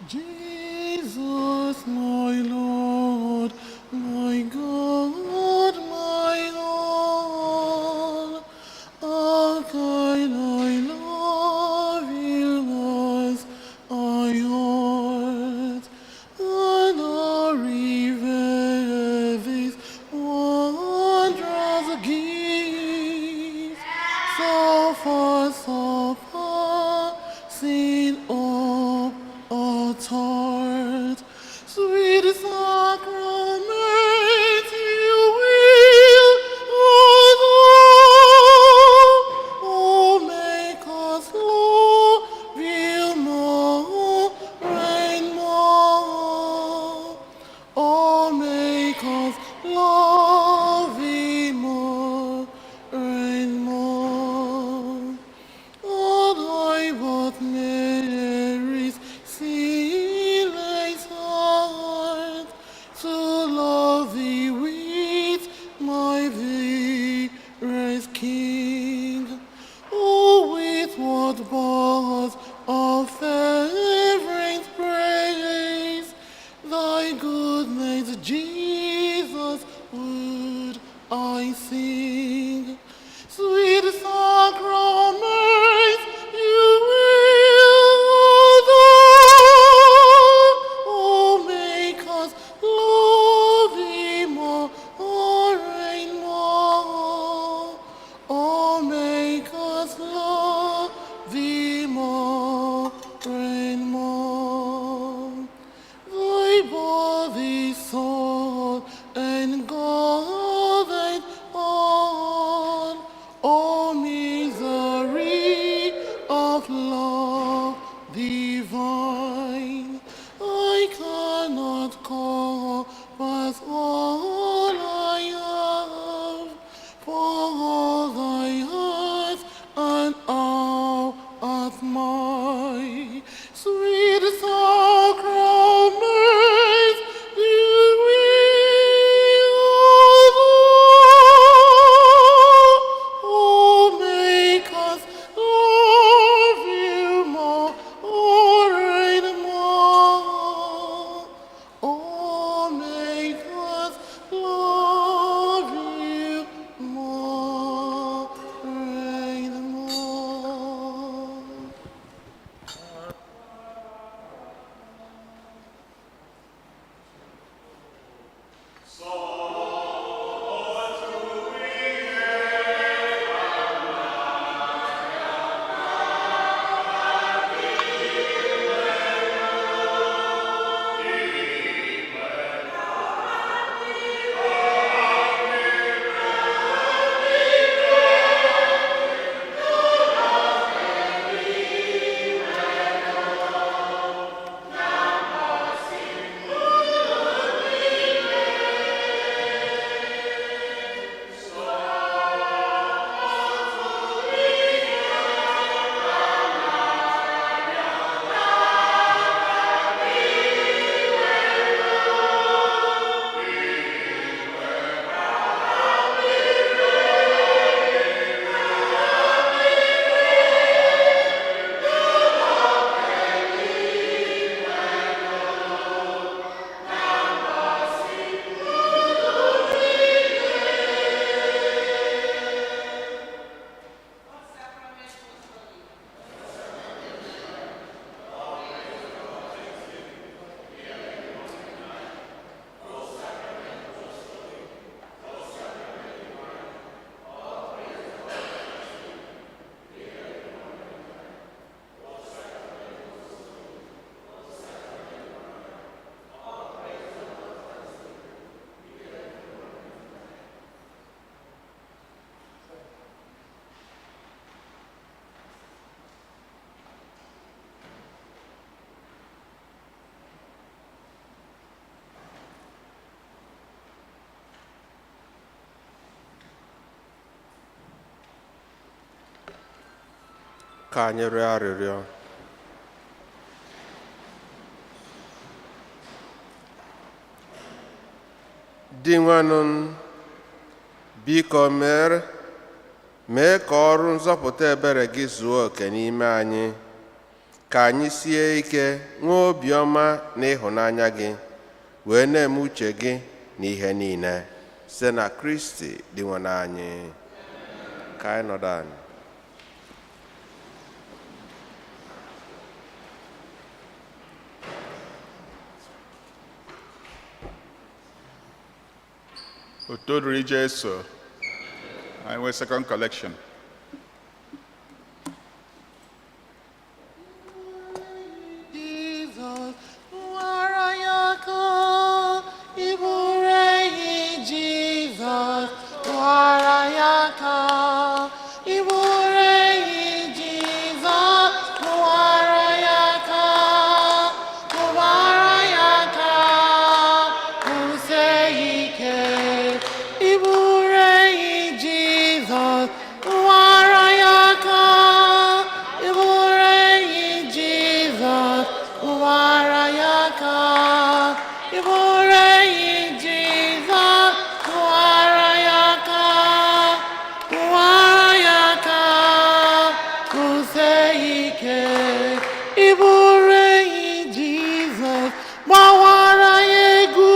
Jesus, my Lord, my God, my all, how can I love you as I ought? And I revere this wondrous gift, so far, so passing up a tart. Sweet sacrament, you will adore. Oh, make us love you more and more. Oh, make us love thee more and more. All I but Mary's ceaseless heart to love thee with my dearest King. Oh, with what bars of fervent praise thy goodness, Jesus, would I sing. Sweet sacrament, you will adore. Oh, make us love thee more and more. Oh, make us love thee more and more. Thy body, soul, and God and all, O misery of love divine, I cannot compass all I have, for all thy heart and all art mine. Sweet sacrament, you will adore. Oh, make us love you more and more. Oh, make us love you more and more.
Amen. Ka anyị rịọ arịrịọ. Dinwenụ, biko mee ka ọrụ nzọpụta ebere gị zuo oke n'ime anyị, ka anyị sie ike nwee obiọma na ịhụnanya gị, wee na-eme uche gị n'ihe niile, site na Kristi Dinwenụ anyị. Ka anyị nọdụ anyị.
Otito dịrị Jesu. Anyị nwee second collection.
Jizọs nwara ya aka, ịbụrụ enyi Jizọs nwara ya aka, ịbụrụ enyi Jizọs nwara ya aka, kụwara ya aka, kwụsie ike, ịbụrụ enyi Jizọs nwara ya aka, ịbụrụ enyi Jizọs kụwara ya aka, ịbụrụ enyi Jizọs kụwara ya aka, kụwara ya aka, kwụsie ike, ịbụrụ enyi Jizọs gbawara ya egwu,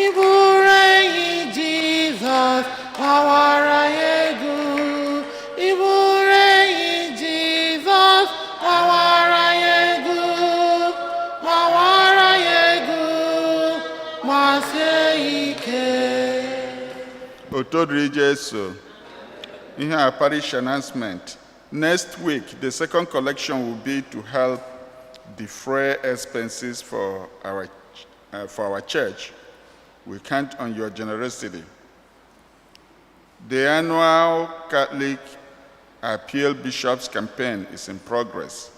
ịbụrụ enyi Jizọs gbawara ya egwu, ịbụrụ enyi Jizọs gbawara ya egwu, gbawara ya egwu, gbasie ike.
Otito dịrị Jesu. Ihe a parish announcement. Next week, the second collection will be to help defray expenses for our church. We count on your generosity. The annual Catholic Appeal Bishops campaign is in progress.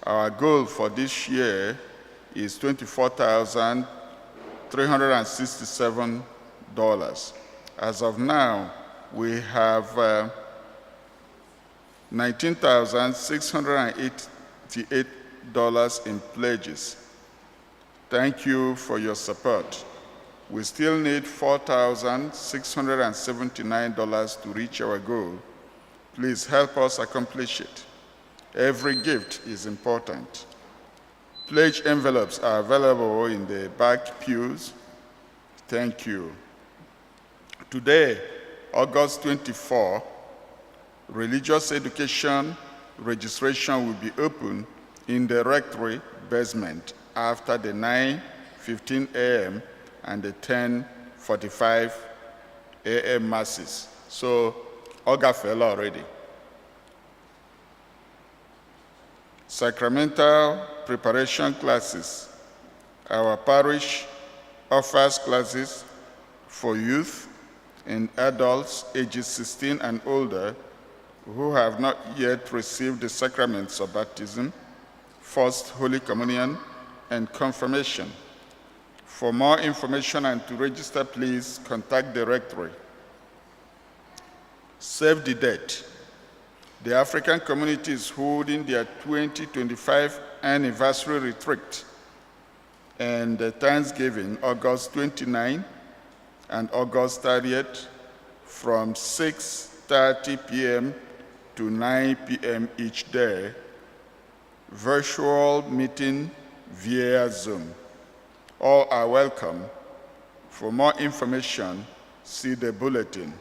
Our goal for this year is $24,367. As of now, we have $19,688 in pledges. Thank you for your support. We still need $4,679 to reach our goal. Please help us accomplish it. Every gift is important. Pledge envelopes are available in the back pews. Thank you. Today, August 24, religious education registration will be open in the rectory basement after the 9:15 a.m. and the 10:45 a.m. masses. So, ọ gafeela already. Sacramental preparation classes. Our parish offers classes for youth and adults ages 16 and older who have not yet received the sacraments of baptism, First Holy Communion, and confirmation. For more information and to register, please contact the rectory. Save the date. The African community is holding their 2025 anniversary retreat and Thanksgiving, August 29 and August 30th from 6:30 p.m. to 9 p.m. each day. Virtual meeting via Zoom. All are welcome. For more information, see the bulletin.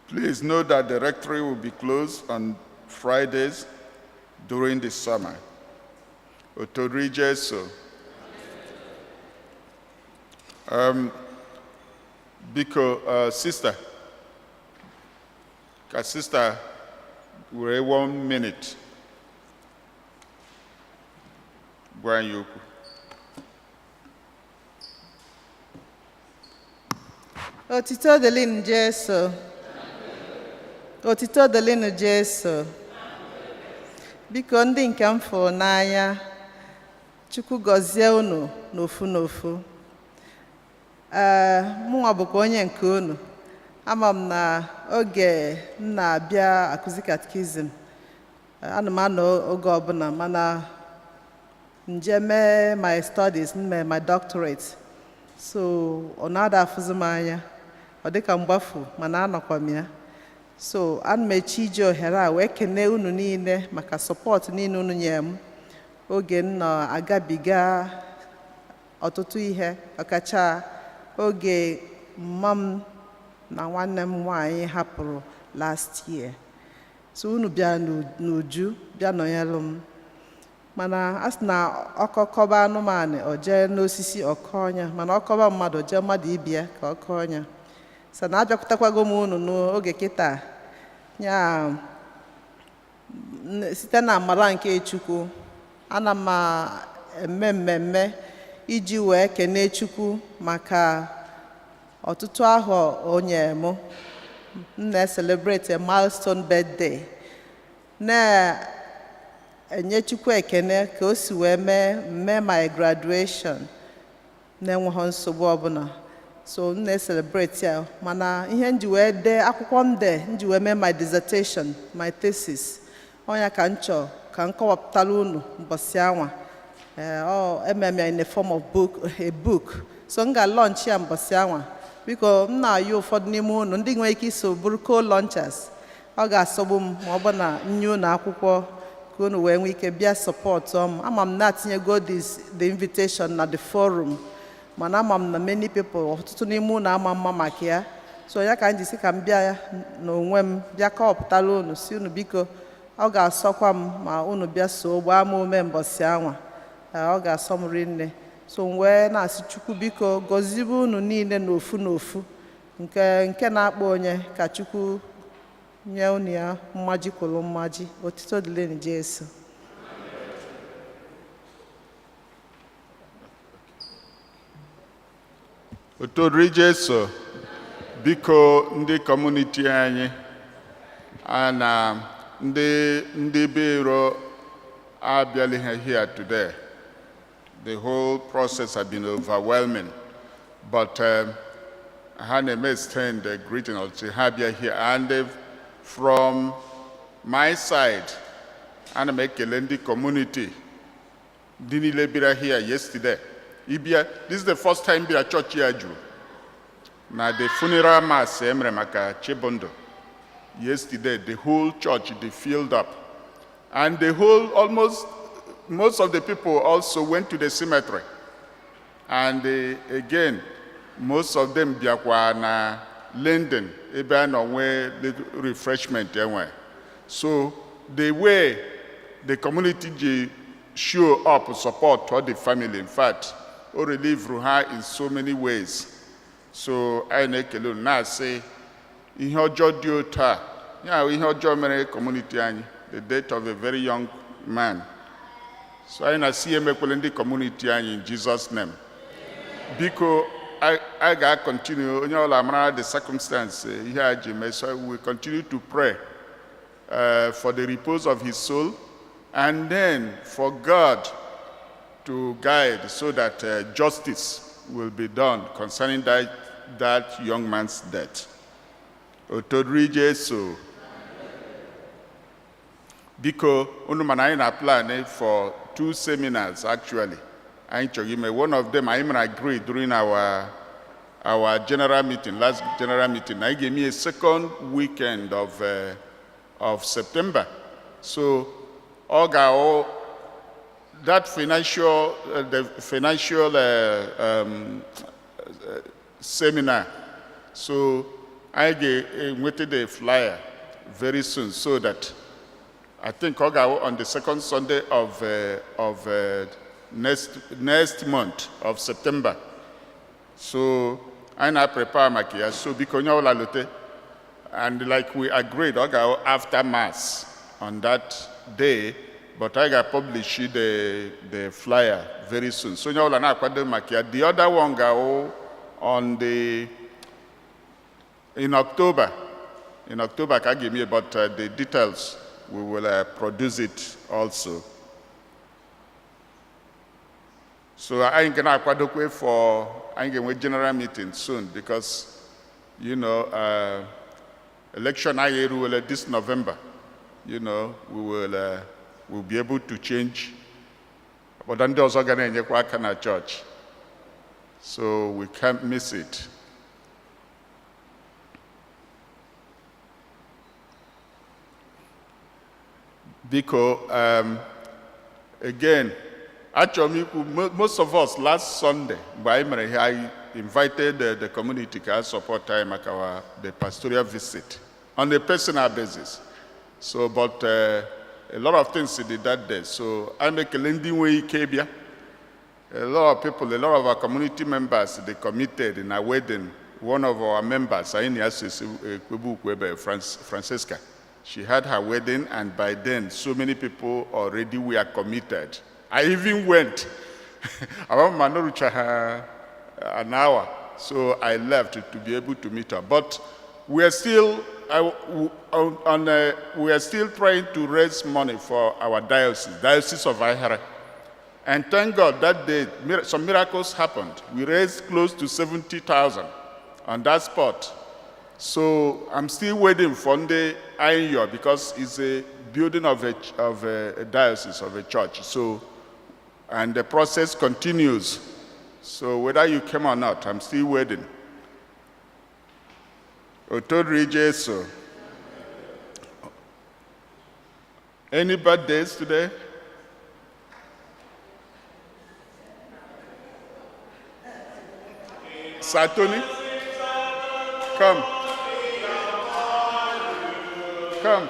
Please note that the rectory will be closed on Fridays during the summer. Otito dịrị Jesu. Biko, sister, ka sister were one minute gwa anyị okwu.
Otito dịlịnụ Jesu. Otito dịlịnụ Jesu. Biko, ndị nke m fụrụ n'anya, Chukwu gọzie unu n'ofu n'ofu. Ee, mụnwa bụkwa onye nke unu. Ama m na oge m na-abịa akụzi catechism, Ana m anọ oge ọbụla, mana nje mee my studies, m mee my doctorate, so ọ na-ada afụzi m anya, ọ dịka mgbafu, mana anọkwa m ya. So ana m eche iji ohere a wee kenee unu niile maka support niile unu nyere m oge m nọ agabiga ọtụtụ ihe, ọkacha oge mma m na nwanne m nwaanyị hapụrụ last year. So unu bịa n'uju bịa nọnyelụ m, mana a sị na ọkọkọba anụmanụ, o jee n'osisi ọkọ ọnya, mana ọkọba mmadụ, o jee mmadụ ibia ka ọ kọọ ọnya. So na abịakwutekwago m unu n'oge kịta ya site na amara nke Chukwu. Ana m eme mmemme iji wee kene Chukwu maka ọtụtụ ahọ o nyere m. M na-celebrate a milestone birthday, na-enye Chukwu ekene ka o si wee mee mee my graduation na-enweghị nsogbu ọbụla. So m na-celebrate ya, mana ihe m ji wee dee akwụkwọ m dee, m ji wee mee my dissertation, my thesis, ọnya ka m chọọ ka m kọwapụtara unu mbọsị anwa. Ee, ọ ememe ya in a form of book, a book, so m ga-launch ya mbọsị anwa. Biko, m na-ayọ ụfọdụ n'ime unu ndị nwere ike iso bụrụ co-launchers. Ọ ga-asọgbu m ma ọ bụ na nye unu akwụkwọ ka unu wee nwee ike bịa support m. Ama m na-atinyego this the invitation na the forum, mana ama m na many people, ọtụtụ n'ime unu ama mma maka ya. So ya ka m ji sị ka m bịa n'onwe m bịa kọwapụtara unu, si unu biko, ọ ga-asọkwa m ma unu bịa so gbaa m ume mbọsị anwa. Ee, ọ ga-asọ m rinne. So m wee na-asị Chukwu biko gọzibe unu niile n'ofu n'ofu, nke nke na-akpọ onye ka Chukwu nye unu ya mmaji kwuru mmaji. Otito dịrị Jesu.
Otito Jesu. Biko, ndị community anyị a na ndị be iro abịalighị here today. The whole process has been overwhelming, but ha na-eme extend the greeting until ha bịa here. And from my side, ana m ekele ndị community, ndị niile bịara here yesterday. Ịbịa, this is the first time bịara chọọchị ya juru na the funeral mass e mere maka Chibundo yesterday. The whole church, they filled up, and the whole, almost most of the people also went to the cemetery, and again, most of them bịakwa na Linden ebe a nọ nwee little refreshment enwe. So the way the community ji show up, support to the family, in fact, o relieve ha in so many ways. So anyị na-ekele unu, na-asị ihe ọjọọ dị otu a, ya ihe ọjọọ mere community anyị, the death of a very young man. So anyị na-asị ya emekwele ndị community anyị, in Jesus' name. Biko, a ga-continue, onye ọbụla mara the circumstance ihe a ji mee. So we continue to pray for the repose of his soul and then for God to guide so that justice will be done concerning that young man's death. Otito Jesu. Biko, unu mana anyị na plan for two seminars actually. Anyị chọrọ ime one of them, anyị mere agree during our general meeting, last general meeting. Anyị ga-eme a second weekend of September. So ọ ga-ahụ that financial, the financial seminar. So I ga-enweta the flyer very soon so that I think ọ ga-awụ on the second Sunday of next month of September. So anyị na-prepare maka ya. So biko, onye ọbụla lote. And like we agreed, ọ ga-awụ after Mass on that day, but I ga-publish the flyer very soon. So onye ọbụla na-akwado maka ya. The other one ga-awụ on the in October. In October ka a ga-eme, but the details, we will produce it also. So anyị ga na-akwadokwe for anyị ga-enwe general meeting soon because election anyị eruwele this November. We will be able to change. Obodo ndị ọzọ ga na-enyekwa aka na church. So we can't miss it. Biko, again, achọrọ m ikwu, most of us last Sunday, mgbe anyị mere ihe, I invited the community ka ha support anyị maka the pastoral visit on a personal basis. So, but a lot of things did that day. So, I'm ekele ndị nwere ike bịa. A lot of people, a lot of our community members, they committed in a wedding. One of our members, anyị na-asụ ekwebu ukwu Francesca, she had her wedding, and by then, so many people already were committed. I even went. An hour, so I left to be able to meet her. But we are still trying to raise money for our diocese, Diocese of Ahiara. And thank God that day, some miracles happened. We raised close to 70,000 on that spot. So I'm still waiting for the Ayo because it's a building of a diocese, of a church. So, and the process continues. So whether you came or not, I'm still waiting. Otito Jesu. Any birthdays today? Satoni? Come. Come.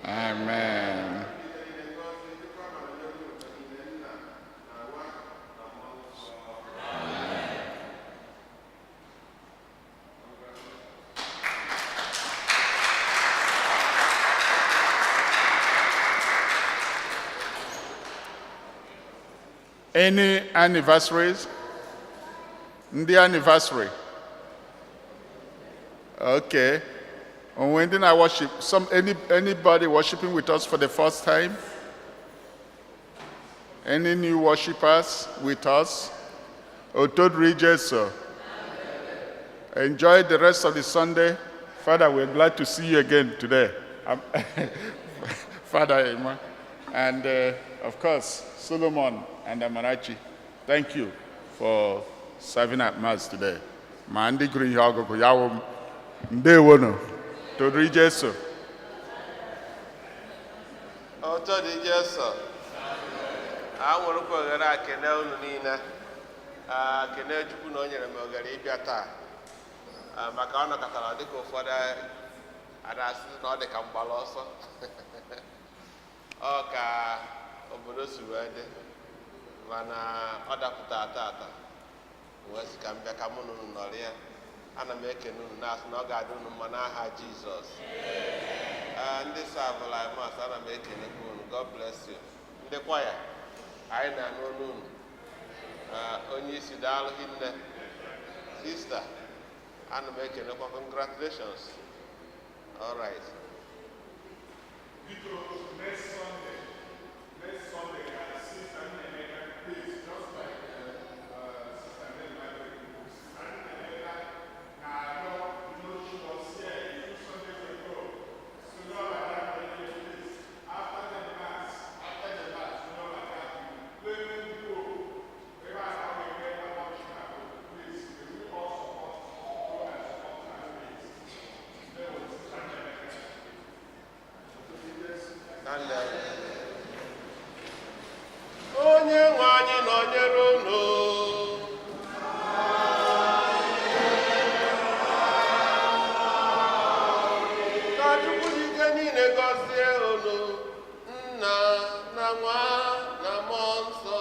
Amen. Any anniversaries? Ndị anniversary. Okay. And when did I worship? Anybody worshiping with us for the first time? Any new worshipers with us? Otito Jesu. Enjoy the rest of the Sunday. Father, we're glad to see you again today. Father Emma. And of course, Solomon and Amarachi, thank you for serving at Mass today. Ma ndị gụrụ ihe ọgụgụ ya wụ m. Ndewonu. Toro Jesu.
Otito dị Jesu. A nwerekwa ohere a kene unu niile. Ah, kene Chukwu na o nyere m ohere ịbịa taa. Ah, maka ọ nọkọtara dịka ụfọdụ a na-asị na ọ dị ka mgbala ọsọ. Ọ ka obodo si wee dị, mana ọ dapụtara tata, wee sị ka m bịa ka mụ na unu nọrọ ya. Ana m ekene unu na-asị na ọ ga-adị unu mma n'aha Jizọs. Ee, ndị serve-ụrụ Mass, ana m ekenekwa unu. God bless you. Ndị kwaya anyị na-anụ olu unu. Ah, onye isi, daalụ hinne. Sister, ana m ekenekwa. Congratulations. All right.
Biko, next Sunday, Sister Nnemeka, please, just like Sister Nnemeka, Sister Nnemeka, na-arịọ, she was here a few Sundays ago. So no, please, after the mass, like that, go, ebe a na ọ ga-eme adoption ahụ, please, may we all support, go and support her, please. There was Sister Nnemeka.
Nwanne. Onye nwe anyị nọnyere unu. Ka Chukwu dị ike niile gọzie unu, Nna na Nwa na Mmụọ Nsọ.